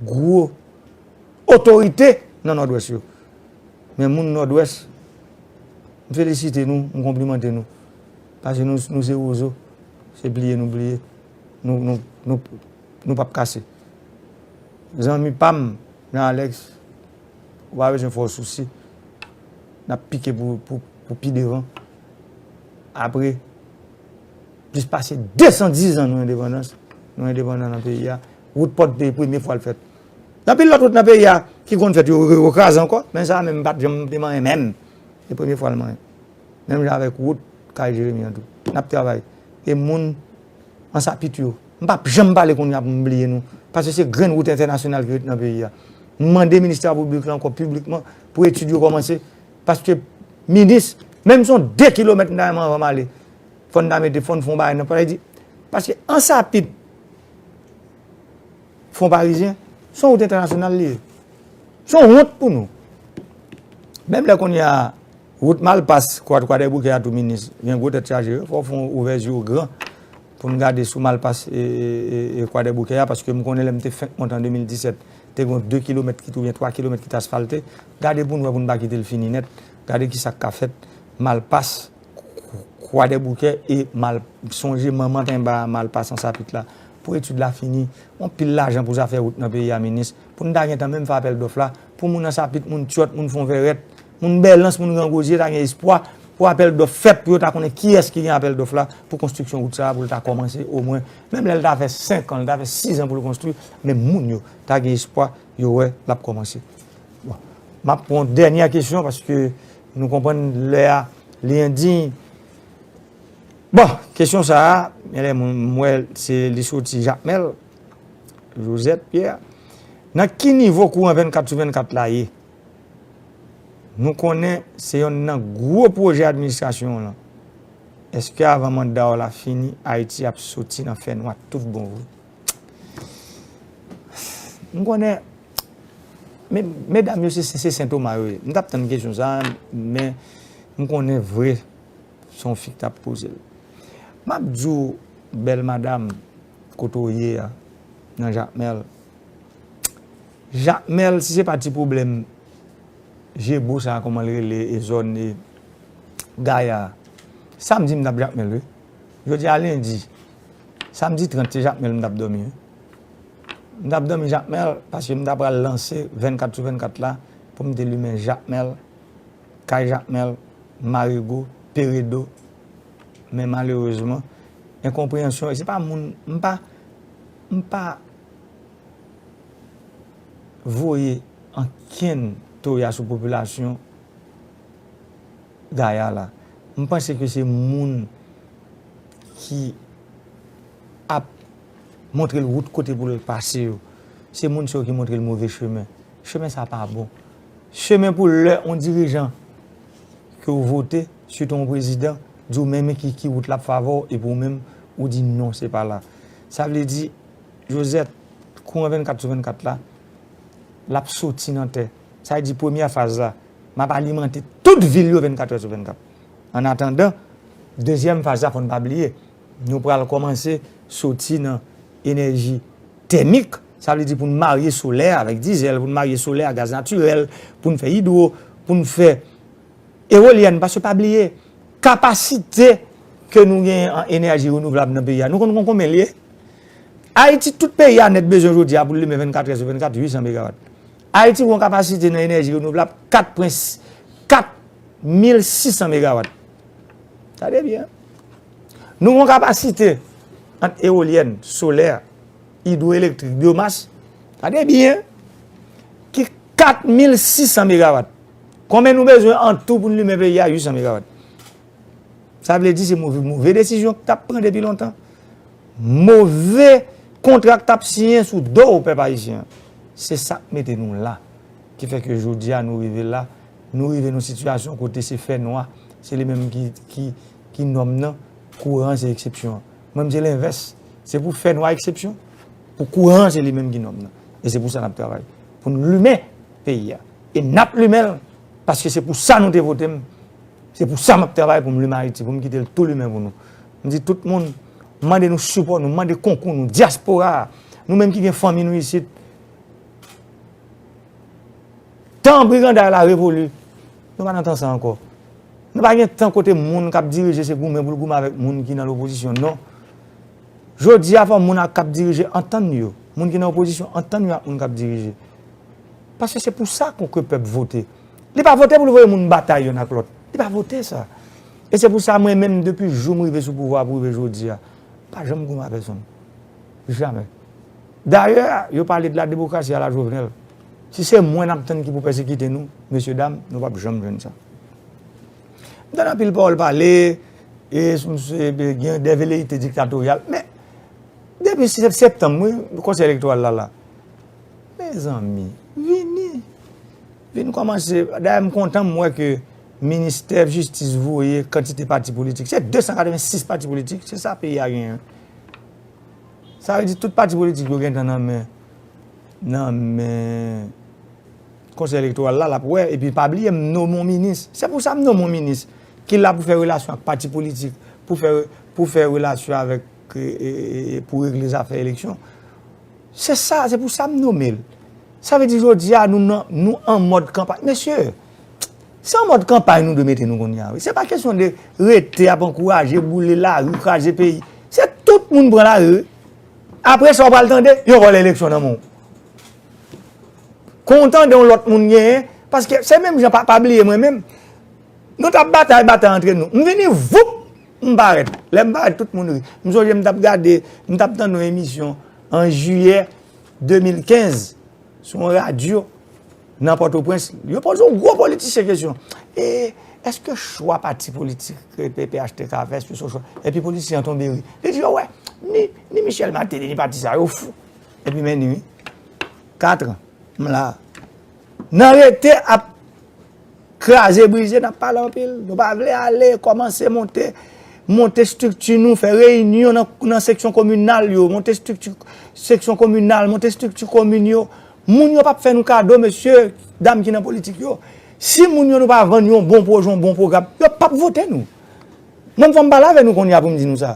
gwo otorite nan Nòdwès yo. Men moun Nòdwès, m felisite nou, m konplimante nou. Paske nou, nou se wozo, se pliye nou pliye. Nou, nou, nou, nou p ap kase. Zanmi pa m, Jean Alex, ou pa bezwen fè w sousi. N ap pike pou, pou, pou pi devan. Apre plis pase de san diz an nou endepandans, nou endepandan nan peyi a. Wout Pòdpe premye fwa l fèt. Gen anpil lòt wout nan peyi a ki konn fèt, yo, yo, yo kraze ankò, men sa a menm m pa t janm te manyen menm. Se premye fwa l manyen. Menm jan avèk wout Kay Jeremi an tou. N ap travay. E moun Ansapit yo, m p ap janm pale kounye a pou m bliye nou. Paske se grenn wout entènasyonal ki ret nan peyi a. M mande ministè piblik la ankò piblikman pou etid yo kòmanse. Paske minis, menm si se yon de kilomèt m ta renmen anvan m ale, fò n ta mete, fò n fè yon bagay nan, paske, paske Ansapit, Fon Parizyen, se yon wout entènasyonal li ye. Se yon wont pou nou. Menm lè kounye a, wout Malpas, Kwa, Kwadèboukè a tou minis, gen gwo tèt chaje, wi. Fò w fè yon ouvè zye w gran pou n gade sou Malpas e, e, e, e Kwadèboukè a, paske m konnen lè m te fenk monte an de mil disèt, te gen de kilomèt ki, oubyen twa kilomèt ki t asfalte. Gade pou n wè pou n pa kite l fini nèt. Gade ki sa k ka fèt. Malpas, Kwadèboukè e Mal-, sonje manman tenba a, Malpas Ansapit la. Pou etid la fini, yon pil lajan pou zafè wout nan peyi a, minis. Pou n ta gentan menm fè apèl dòf la, pou moun Ansapit, moun Tyòt, moun Fonvèrèt, moun Bèlans, moun Gran Gwozye ta gen espwa pou apèl dòf fèt, pou yo ta konnen kiyès ki gen apèl dòf la pou konstriksyon wout sa a, pou l ta kòmanse omwen. Menm lè l ta fè senk an, l ta fè sis an pou l konstwi, men moun yo ta gen espwa, yo wè l ap kòmanse. Bon, m ap pran yon dènyè kesyon paske nou konprann lè a li endiy. Bon, kesyon sa a, genlè moun, m wè se li soti Jakmèl, Josette Pierre. Nan ki nivo kouran vennkat sou vennkat la ye? Nou konnen se yonn nan gwo pwojè administrasyon w lan. Èske avan manda w la fini, Ayiti ap soti nan fènwa tout bon vre? M konnen, men, medam yo, se, se, se Sen Toma yo ye. M t ap tann kesyon sa a, men m konnen vre, se yon fi k t ap poze l. M ap di w, bèl madam, kote w ye a, nan Jakmèl. Jakmèl, si se pa ti pwoblèm Jebo sa a, kòman l rele, e zòn, e Gaya a. Samdi, m t ap Jakmèl, wi. Jodi a lendi. Samdi trant, se Jakmèl m t ap dòmi, wi. M t ap dòmi Jakmèl, paske m ta pral lanse vennkat sou vennkat la, pou m te limen Jakmèl, kay Jakmèl, Marigo, Peredo. Men malerezman, enkonpreyansyon, e se pa moun, m pa, m pa voye ankenn toya sou popilasyon Gaya la. M panse ke se moun ki ap montre l wout kote pou l pase yo. Se moun sa yo ki montre l move chemen. Chemen sa pa bon. Chemen pou lè yon dirijan ke w vote, sitou yon prezidan, di w menm ki, ki wout l ap favè w, epi w menm, ou di non, se pa la. Sa vle di, Josette, kouran vennkat sou vennkat la, l ap soti nan tè. Sa vle di premyè faz la, m ap alimante tout vil yo vennkat è sou vennkat. Annatandan, dezyèm faz la, fò n pa bliye, nou pral kòmanse soti nan enèji tèmik, sa vle di pou n marye solè avèk dizèl, pou n marye solè a gaz natirèl, pou n fè idwo, pou n fè ewolyèn, paske pa bliye, kapasite ke nou genyen an enèji renouvlab nan peyi a, nou konn konn konbyen l ye? Ayiti, tout peyi a nèt bezwen jodi a pou l limen vennkat è sou vennkat, uit san megawat. Ayiti gen yon kapasite nan enèji renouvlab kat pwen kat mil sis san megawat. Gade byen. Nou gen yon kapasite ant ewolyèn, solè, idwoelektrik, byomas, gade byen, ki kat mil sis san megawat. Konbyen nou bezwen an tou pou n limen peyi a? Uit san megawat. Sa vle di se move, move desizyon k t ap pran depi lontan. Move kontra k t ap siyen sou do w, pèp ayisyen an. Se sa k mete nou la. Ki fè ke jodi a nou rive la, nou rive nan sitiyasyon kote se fènwa, se li menm ki, ki, ki nòm nan, kouran se eksepsyon an. Mwen, m se lenvès. Se pou fènwa eksepsyon, pou kouran se li menm ki nòm nan. E se pou sa n ap travay. Pou n limen peyi a. E n ap limen l, paske se pou sa nou te vote m. Se pou sa m ap travay pou m limen Ayiti, pou m kite l tou limen pou nou. M di tout moun, m mande nou sipò nou, m mande konkou nou, dyaspora a, nou menm ki gen fanmi nou isit, Tan briganday la revoli. Nou pa nan tan sa ankò. Nou pa gen tan kote moun k ap dirije se goumen pou l goumen avèk moun ki nan lopozisyon, non. Jodi a, fò moun k ap dirije antann yo. Moun ki nan opozisyon antann yo ak moun k ap dirije. Paske se pou sa ke pèp vote. Li pa vote pou l voye moun batay youn ak lòt. Li pa vote sa. E se pou sa, mwen menm, depi jou m rive sou pouvwa pou rive jodi a, pa janm goumen a pèsonn. Jamè. Dayè, yo pale de la demokrasi a la Jovenel. Si se mwen n ap tann ki pou pèsekite nou, mesye dam, nou p ap janm jwenn sa. M tann anpil pawòl pale, e sou misye gen de veleyite diktatoryal, men depi sep-, septanm, wi, konsèy elektoral la la. Mezanmi, vini. Vin kòmanse. Dayè, m kontan m wè ke ministè jistis voye kantite pati politik. Se de san katrevensis pati politik, se sa peyi a genyen. Sa vle di tout pati politik yo gentan nan men, nan men konsèy elektoral la, l ap wè, epi pa bliye m nonmen yon minis. Se pou sa m nonmen yon minis ki la pou fè relasyon ak pati politik, pou fè, pou fè relasyon avèk, e, e, e, pou regle zafè eleksyon. Se sa, se pou sa m nonmen l. Sa vle di jodi a nou nan, nou an mòd kanpay. Mesye, se an mòd kanpay nou dwe mete nou kounye a, wi. Se pa kesyon de rete ap ankouraje, boule lari, kraze peyi. Se tout moun pran lari, wi. Apre sa, w pral tande, yo vòlè eleksyon nan men w. Kon w tande yon lòt moun genyen, paske se menm jan, pa, pa bliye mwen menm. Nou t ap batay, batay antre nou. M vini, voup, m parèt. Lè m parèt, tout moun ri. M sonje m t ap gade, m t ap tande yon emisyon an jiyè de mil kenz sou yon radyo nan Pòtoprens. Yo poze yon gwo politisyen kesyon. E èske chwa pati politik ke P P H T K fè, èske se yon chwa? Epi politisyen an tonbe ri. Li di, yo wè, ni, ni Michel Martelly, ni pati sa, yo fou. Epi men ni, wi. Katran. M la. Nan rete ap kraze brize, n ap pale anpil. Nou pa vle ale, kòmanse monte, monte estrikti nou, fè reyinyon nan, nan seksyon kominal yo, monte estrikti seksyon kominal, monte estrikti komin yo. Moun yo p ap fè nou kado, mesye, dam ki nan politik yo. Si moun yo nou pa vann yon bon pwojè, yon bon pwogram, yo p ap vote nou. Mwen, fò m pale avè nou kounye a pou m di nou sa.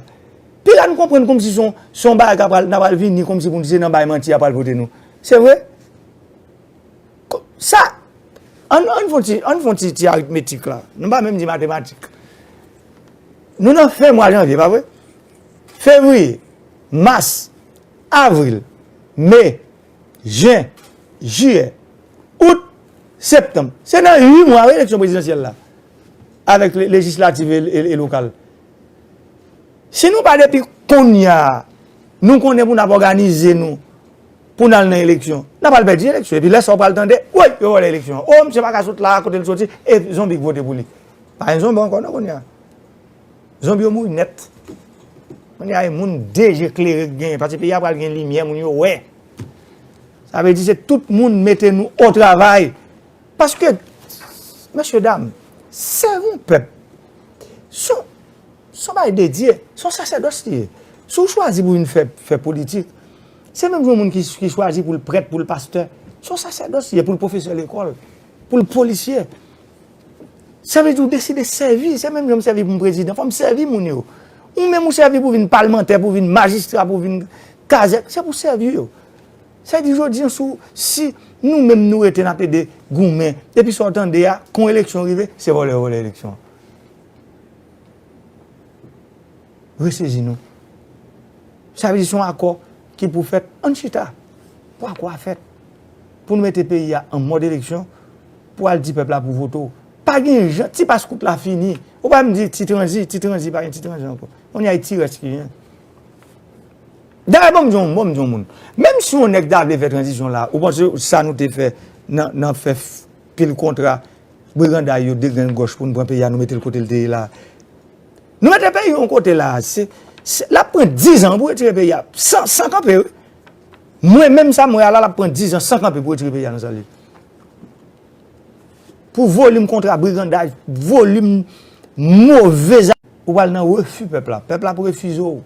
Piga nou konprann kòmsi se yon, se yon bagay k ap pral, n ap pral vini kòmsi pou n di se nan bay manti y ap pral vote nou. Se vre? Ko-, sa, ann, ann fè yon ti, ann fè yon ti, ti aritmetik la. Nou pa menm di matematik. Nou nan fen mwa janvye, pa vre? Fevriye, mas, avril, me, jen, jiyè, out, septanm. Se nan uit mwa, wi, eleksyon prezidansyèl la. Avèk le-, lejislatif e, e, e lokal. Si nou pa depi kounye a, nou konnen pou n ap òganize nou, pou n al nan eleksyon, n ap al pèdi eleksyon. Epi lè sa w pral tande, woy, yo vòlè eleksyon. O, misye pa ka sot la, kote l soti, e zonbi k vote pou li. Pa gen zonbi ankò non kounye a. Zonbi yo mouri nèt. Kounye a, e moun de je klere k genyen, paske peyi a pral gen limyè, moun yo wè. Sa vle di se tout moun mete nou o travay. Paske, mesye dam, sèvi yon pèp, se yon, se yon bagay dedye, se yon sasèdòs li ye. Si w chwazi pou vin fè, fè politik, se menm jan yon moun ki, ki chwazi pou l prèt, pou l pastè, se yon sasèdòs li ye, pou l pwofesè lekòl, pou l polisye. Sa vle di w deside sèvi, se menm jan m sèvi pou m prezidan, fò m sèvi moun yo. Ou menm ou sèvi pou vin palmantè, pou vin majistra, pou vin kazèk, se pou sèvi yo. Sa vle di jodi an, si, si nou menm nou rete n ap ede goumen, epi sa w tande a, kon eleksyon rive, se vòlè yo vòlè eleksyon an. Resezi nou. Sa vle di se yon akò ki pou fèt, ann chita pou akò a fèt. Pou nou mete peyi a an mòd eleksyon, pou al di pèp la pou vote w. Pa gen jan, ti pas kout la fini. Ou pa m di ti tranzi, ti tranzi, pa gen ti tranzi ankò. Kounye a e ti rès ki gen. Dayè, ban m di yon, ban m di yon moun. Menm si yon nèg ta vle fè tranzisyon la, ou panse sa nou te fè nan, nan fè f-, pil kontra, briganday yo degrengòch pou n pran peyi a, nou mete l kote l te ye la. Nou mete peyi yon kote la, se, se, l ap pran diz an pou retire peyi a, san, san kanpe, wi. Mwen menm sa m wè a la, l ap pran diz an san kanpe pou retire peyi a nan sa l ye. Pou volim kontra briganday, volim move zam, ou pral nan refi pèp la. Pèp la ap refize w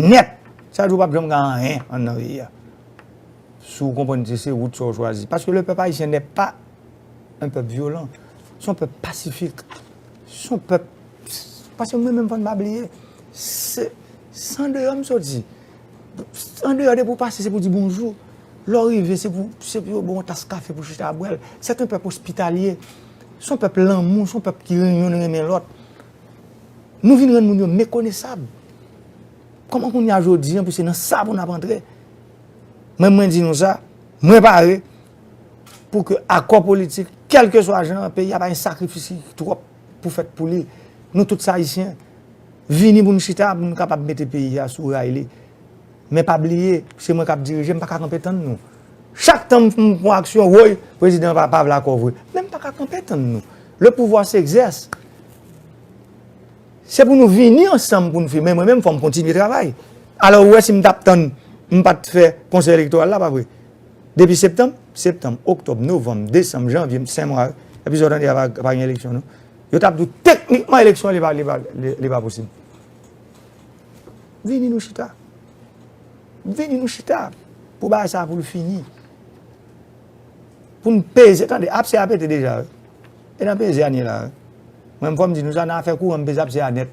nèt. Sa vle di w p ap janm gen anyen anndan peyi a. Si w konprann se, se wout sa w chwazi. Paske le peuple haïtien n'est pas un peuple violent. Se yon pèp pasifik. Se yon pèp, paske mwen menm fò n pa bliye, se, se andeyò m soti. Andeyò depi w pase se pou di bonjou. Lè w rive, se pou, se pou yo ba w yon tas kafe pou chita ap bwè l. Sèt yon pèp ospitalye. Se yon pèp lanmou, se yon pèp ki ren-, youn renmen lòt. Nou vin rann moun yo mekonesab. Kòman kounye a jodi a pou se nan sa pou n ap antre? Mwen, mwen di nou sa, mwen pare pou ke akò politik, kèlkeswa jan an, peyi a pa gen sakrifis ki twòp pou fèt pou li. Nou tout se Ayisyen. Vini pou n chita, pou n kapab mete peyi a sou ray li. Men pa bliye, se mwen k ap dirije, m pa ka kanpe tann nou. Chak tan m, m pran aksyon, woy, prezidan pa, pa vle akò vre. Men m pa ka kanpe tann nou. Le pouvoir s'exerce. Se pou nou vini ansanm pou n fè. Men mwen menm, fò m kontinye travay. Alò, ou wè, si m t ap tann, m pa t fè konsèy elektoral la, pa vre? Depi septanm, septanm, oktòb, novanm, desanm, janvye, senk mwa, epi sa w tande a pa, pa gen eleksyon, non. Yo t ap di w, teknikman, eleksyon, li pa, li pa, li, li pa posib. Vini nou chita. Vini nou chita. Pou bagay sa a pou l fini. Pou n peze, tande, apse a pete deja, wi. E nan peze a n ye la, wi. Mwen, fò m di nou sa, nan afè kouran, m peze apse a nèt.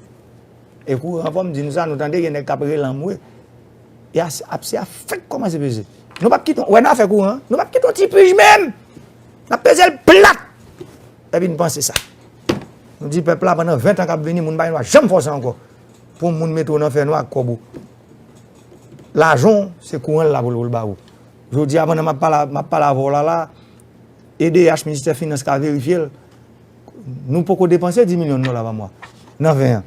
E kouran, fò m di nou sa, nou tande gen nèg k ap rele anmwe. E as-, apse a fèk kòmanse peze. Nou p ap kite, wè nan afè kouran, nou p ap kite yon ti pij menm. N ap peze l plat. Epi n panse sa. Nou di pèp la, pandan ven tan k ap vini, moun pa gen dwa janm fòse ankò. Pou yon moun mete w nan fènwa ak kòb ou. Lajan w, se kouran l la pou l, pou l ba ou. Jodi a, pandan m ap pale, m ap pale avè w la, la, E D H, Ministè Finans ka verifye l. Nou poko depanse dis milyon dola pa mwa nan ven an.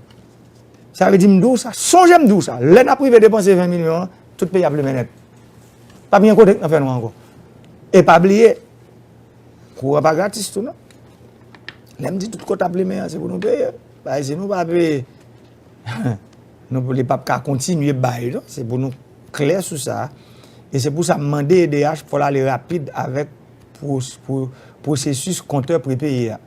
Sa vle di, m di w sa, sonje m di w sa, lè n ap rive depanse ven milyon an, tout peyi ap limen nèt. P ap gen kote k nan fènwa ankò. E pa bliye, kouran pa gratis tou, non. Lè m di tout kote ap limen an, se pou nou peye. Paske si nou pa peye, nou, li p ap ka kontinye bay, non. Se pou nou klè sou sa. E se pou sa m mande E D H, fò l ale rapid avèk pwo-, pwo-, pwosesis kontè prepeye a.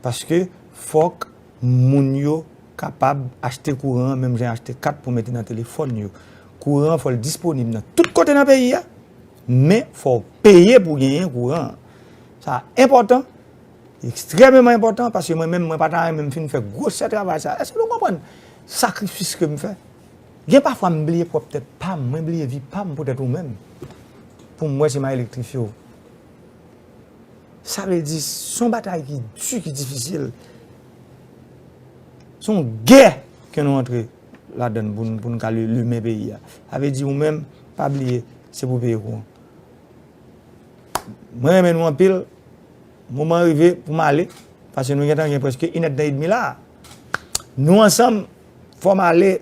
Paske fòk moun yo kapab achte kouran an, menm jan achte kat pou mete nan telefòn yo. Kouran an, fò l disponib nan tout kote nan peyi a, men fò w peye pou genyen kouran an. Sa enpòtan, ekstrèmeman enpòtan, paske mwen menm, mwen pa ta renmen m fin fè gwosè travay sa. Èske nou konprann sakrifis ke m fè? Gen pafwa m bliye pwòp tèt pa m, mwen bliye vi pa m poutèt ou menm. Pou m wè si m a elektrifye w. Sa vle di, se yon batay ki di, ki difisil. Se yon gè ke nou antre ladann pou n, pou n ka li-, limen peyi a. Sa vle di, ou menm, pa bliye, se pou peye kouran. Mwen renmen nou anpil. Moman rive pou m ale, paske nou gentan gen prèske inèdtan edmi la. Nou ansanm, fò m ale.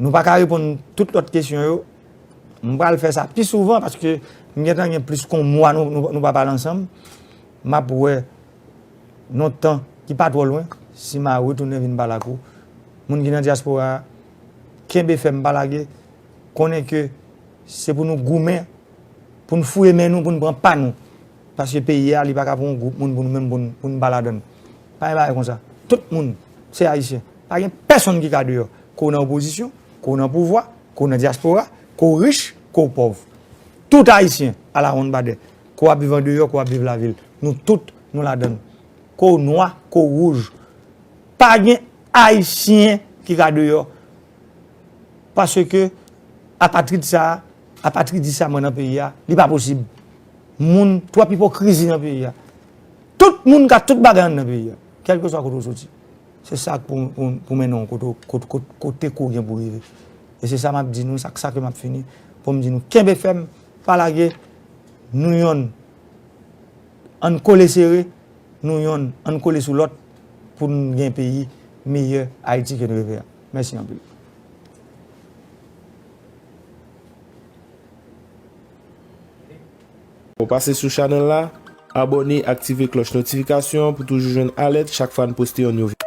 Nou pa ka reponn tout lòt kesyon yo. M pral fè sa pi souvan paske m gentan gen plis ke yon mwa nou, nou, nou pa pale ansanm. M ap wè nan yon tan ki pa twò lwen, si m a retounen vin pale ak ou. Moun ki nan dyaspora a, kenbe fèm, pa lage. Konnen ke se pou nou goumen, pou n fouye men nou, pou n pran pa nou. Paske peyi a, li pa ka pou yon gwoup moun, pou nou menm, pou n, pou n pa ladann. Pa gen bagay konsa. Tout moun, se Ayisyen. Pa gen pèsonn ki ka deyò. Ke w nan opozisyon, ke w nan pouvwa, ke w nan dyaspora, ke w rich, ke w pòv. Tout Ayisyen, alawonnbadè. Ke w ap viv andeyò, ke w ap viv lavil. Nou tout, nou ladann. Ke w nwa, ke w wouj. Pa gen Ayisyen ki ka deyò. Paske apatrid sa a, apatridis sa a mwen nan peyi a, li pa posib. Moun, twòp ipokrizi nan peyi a. Tout moun ka tout bagay anndan peyi a, kèlkeswa kote w soti. Se sa k pou, pou, pou mennen w kote, kote, kote, kote ke w gen pou rive. E se sa m ap di nou, sa, sa ke m ap fini, pou m di nou, kenbe fèm, pa lage, nou yonn. Ann kole sere, nou yonn, ann kole sou lòt pou n gen peyi meyè Ayiti ke n reve a. Mèsi anpil. Ou pase sou chanèl la, abòne, aktive klòch notifikasyon pou toujou jwenn alèt chak fwa n poste yon nouvo.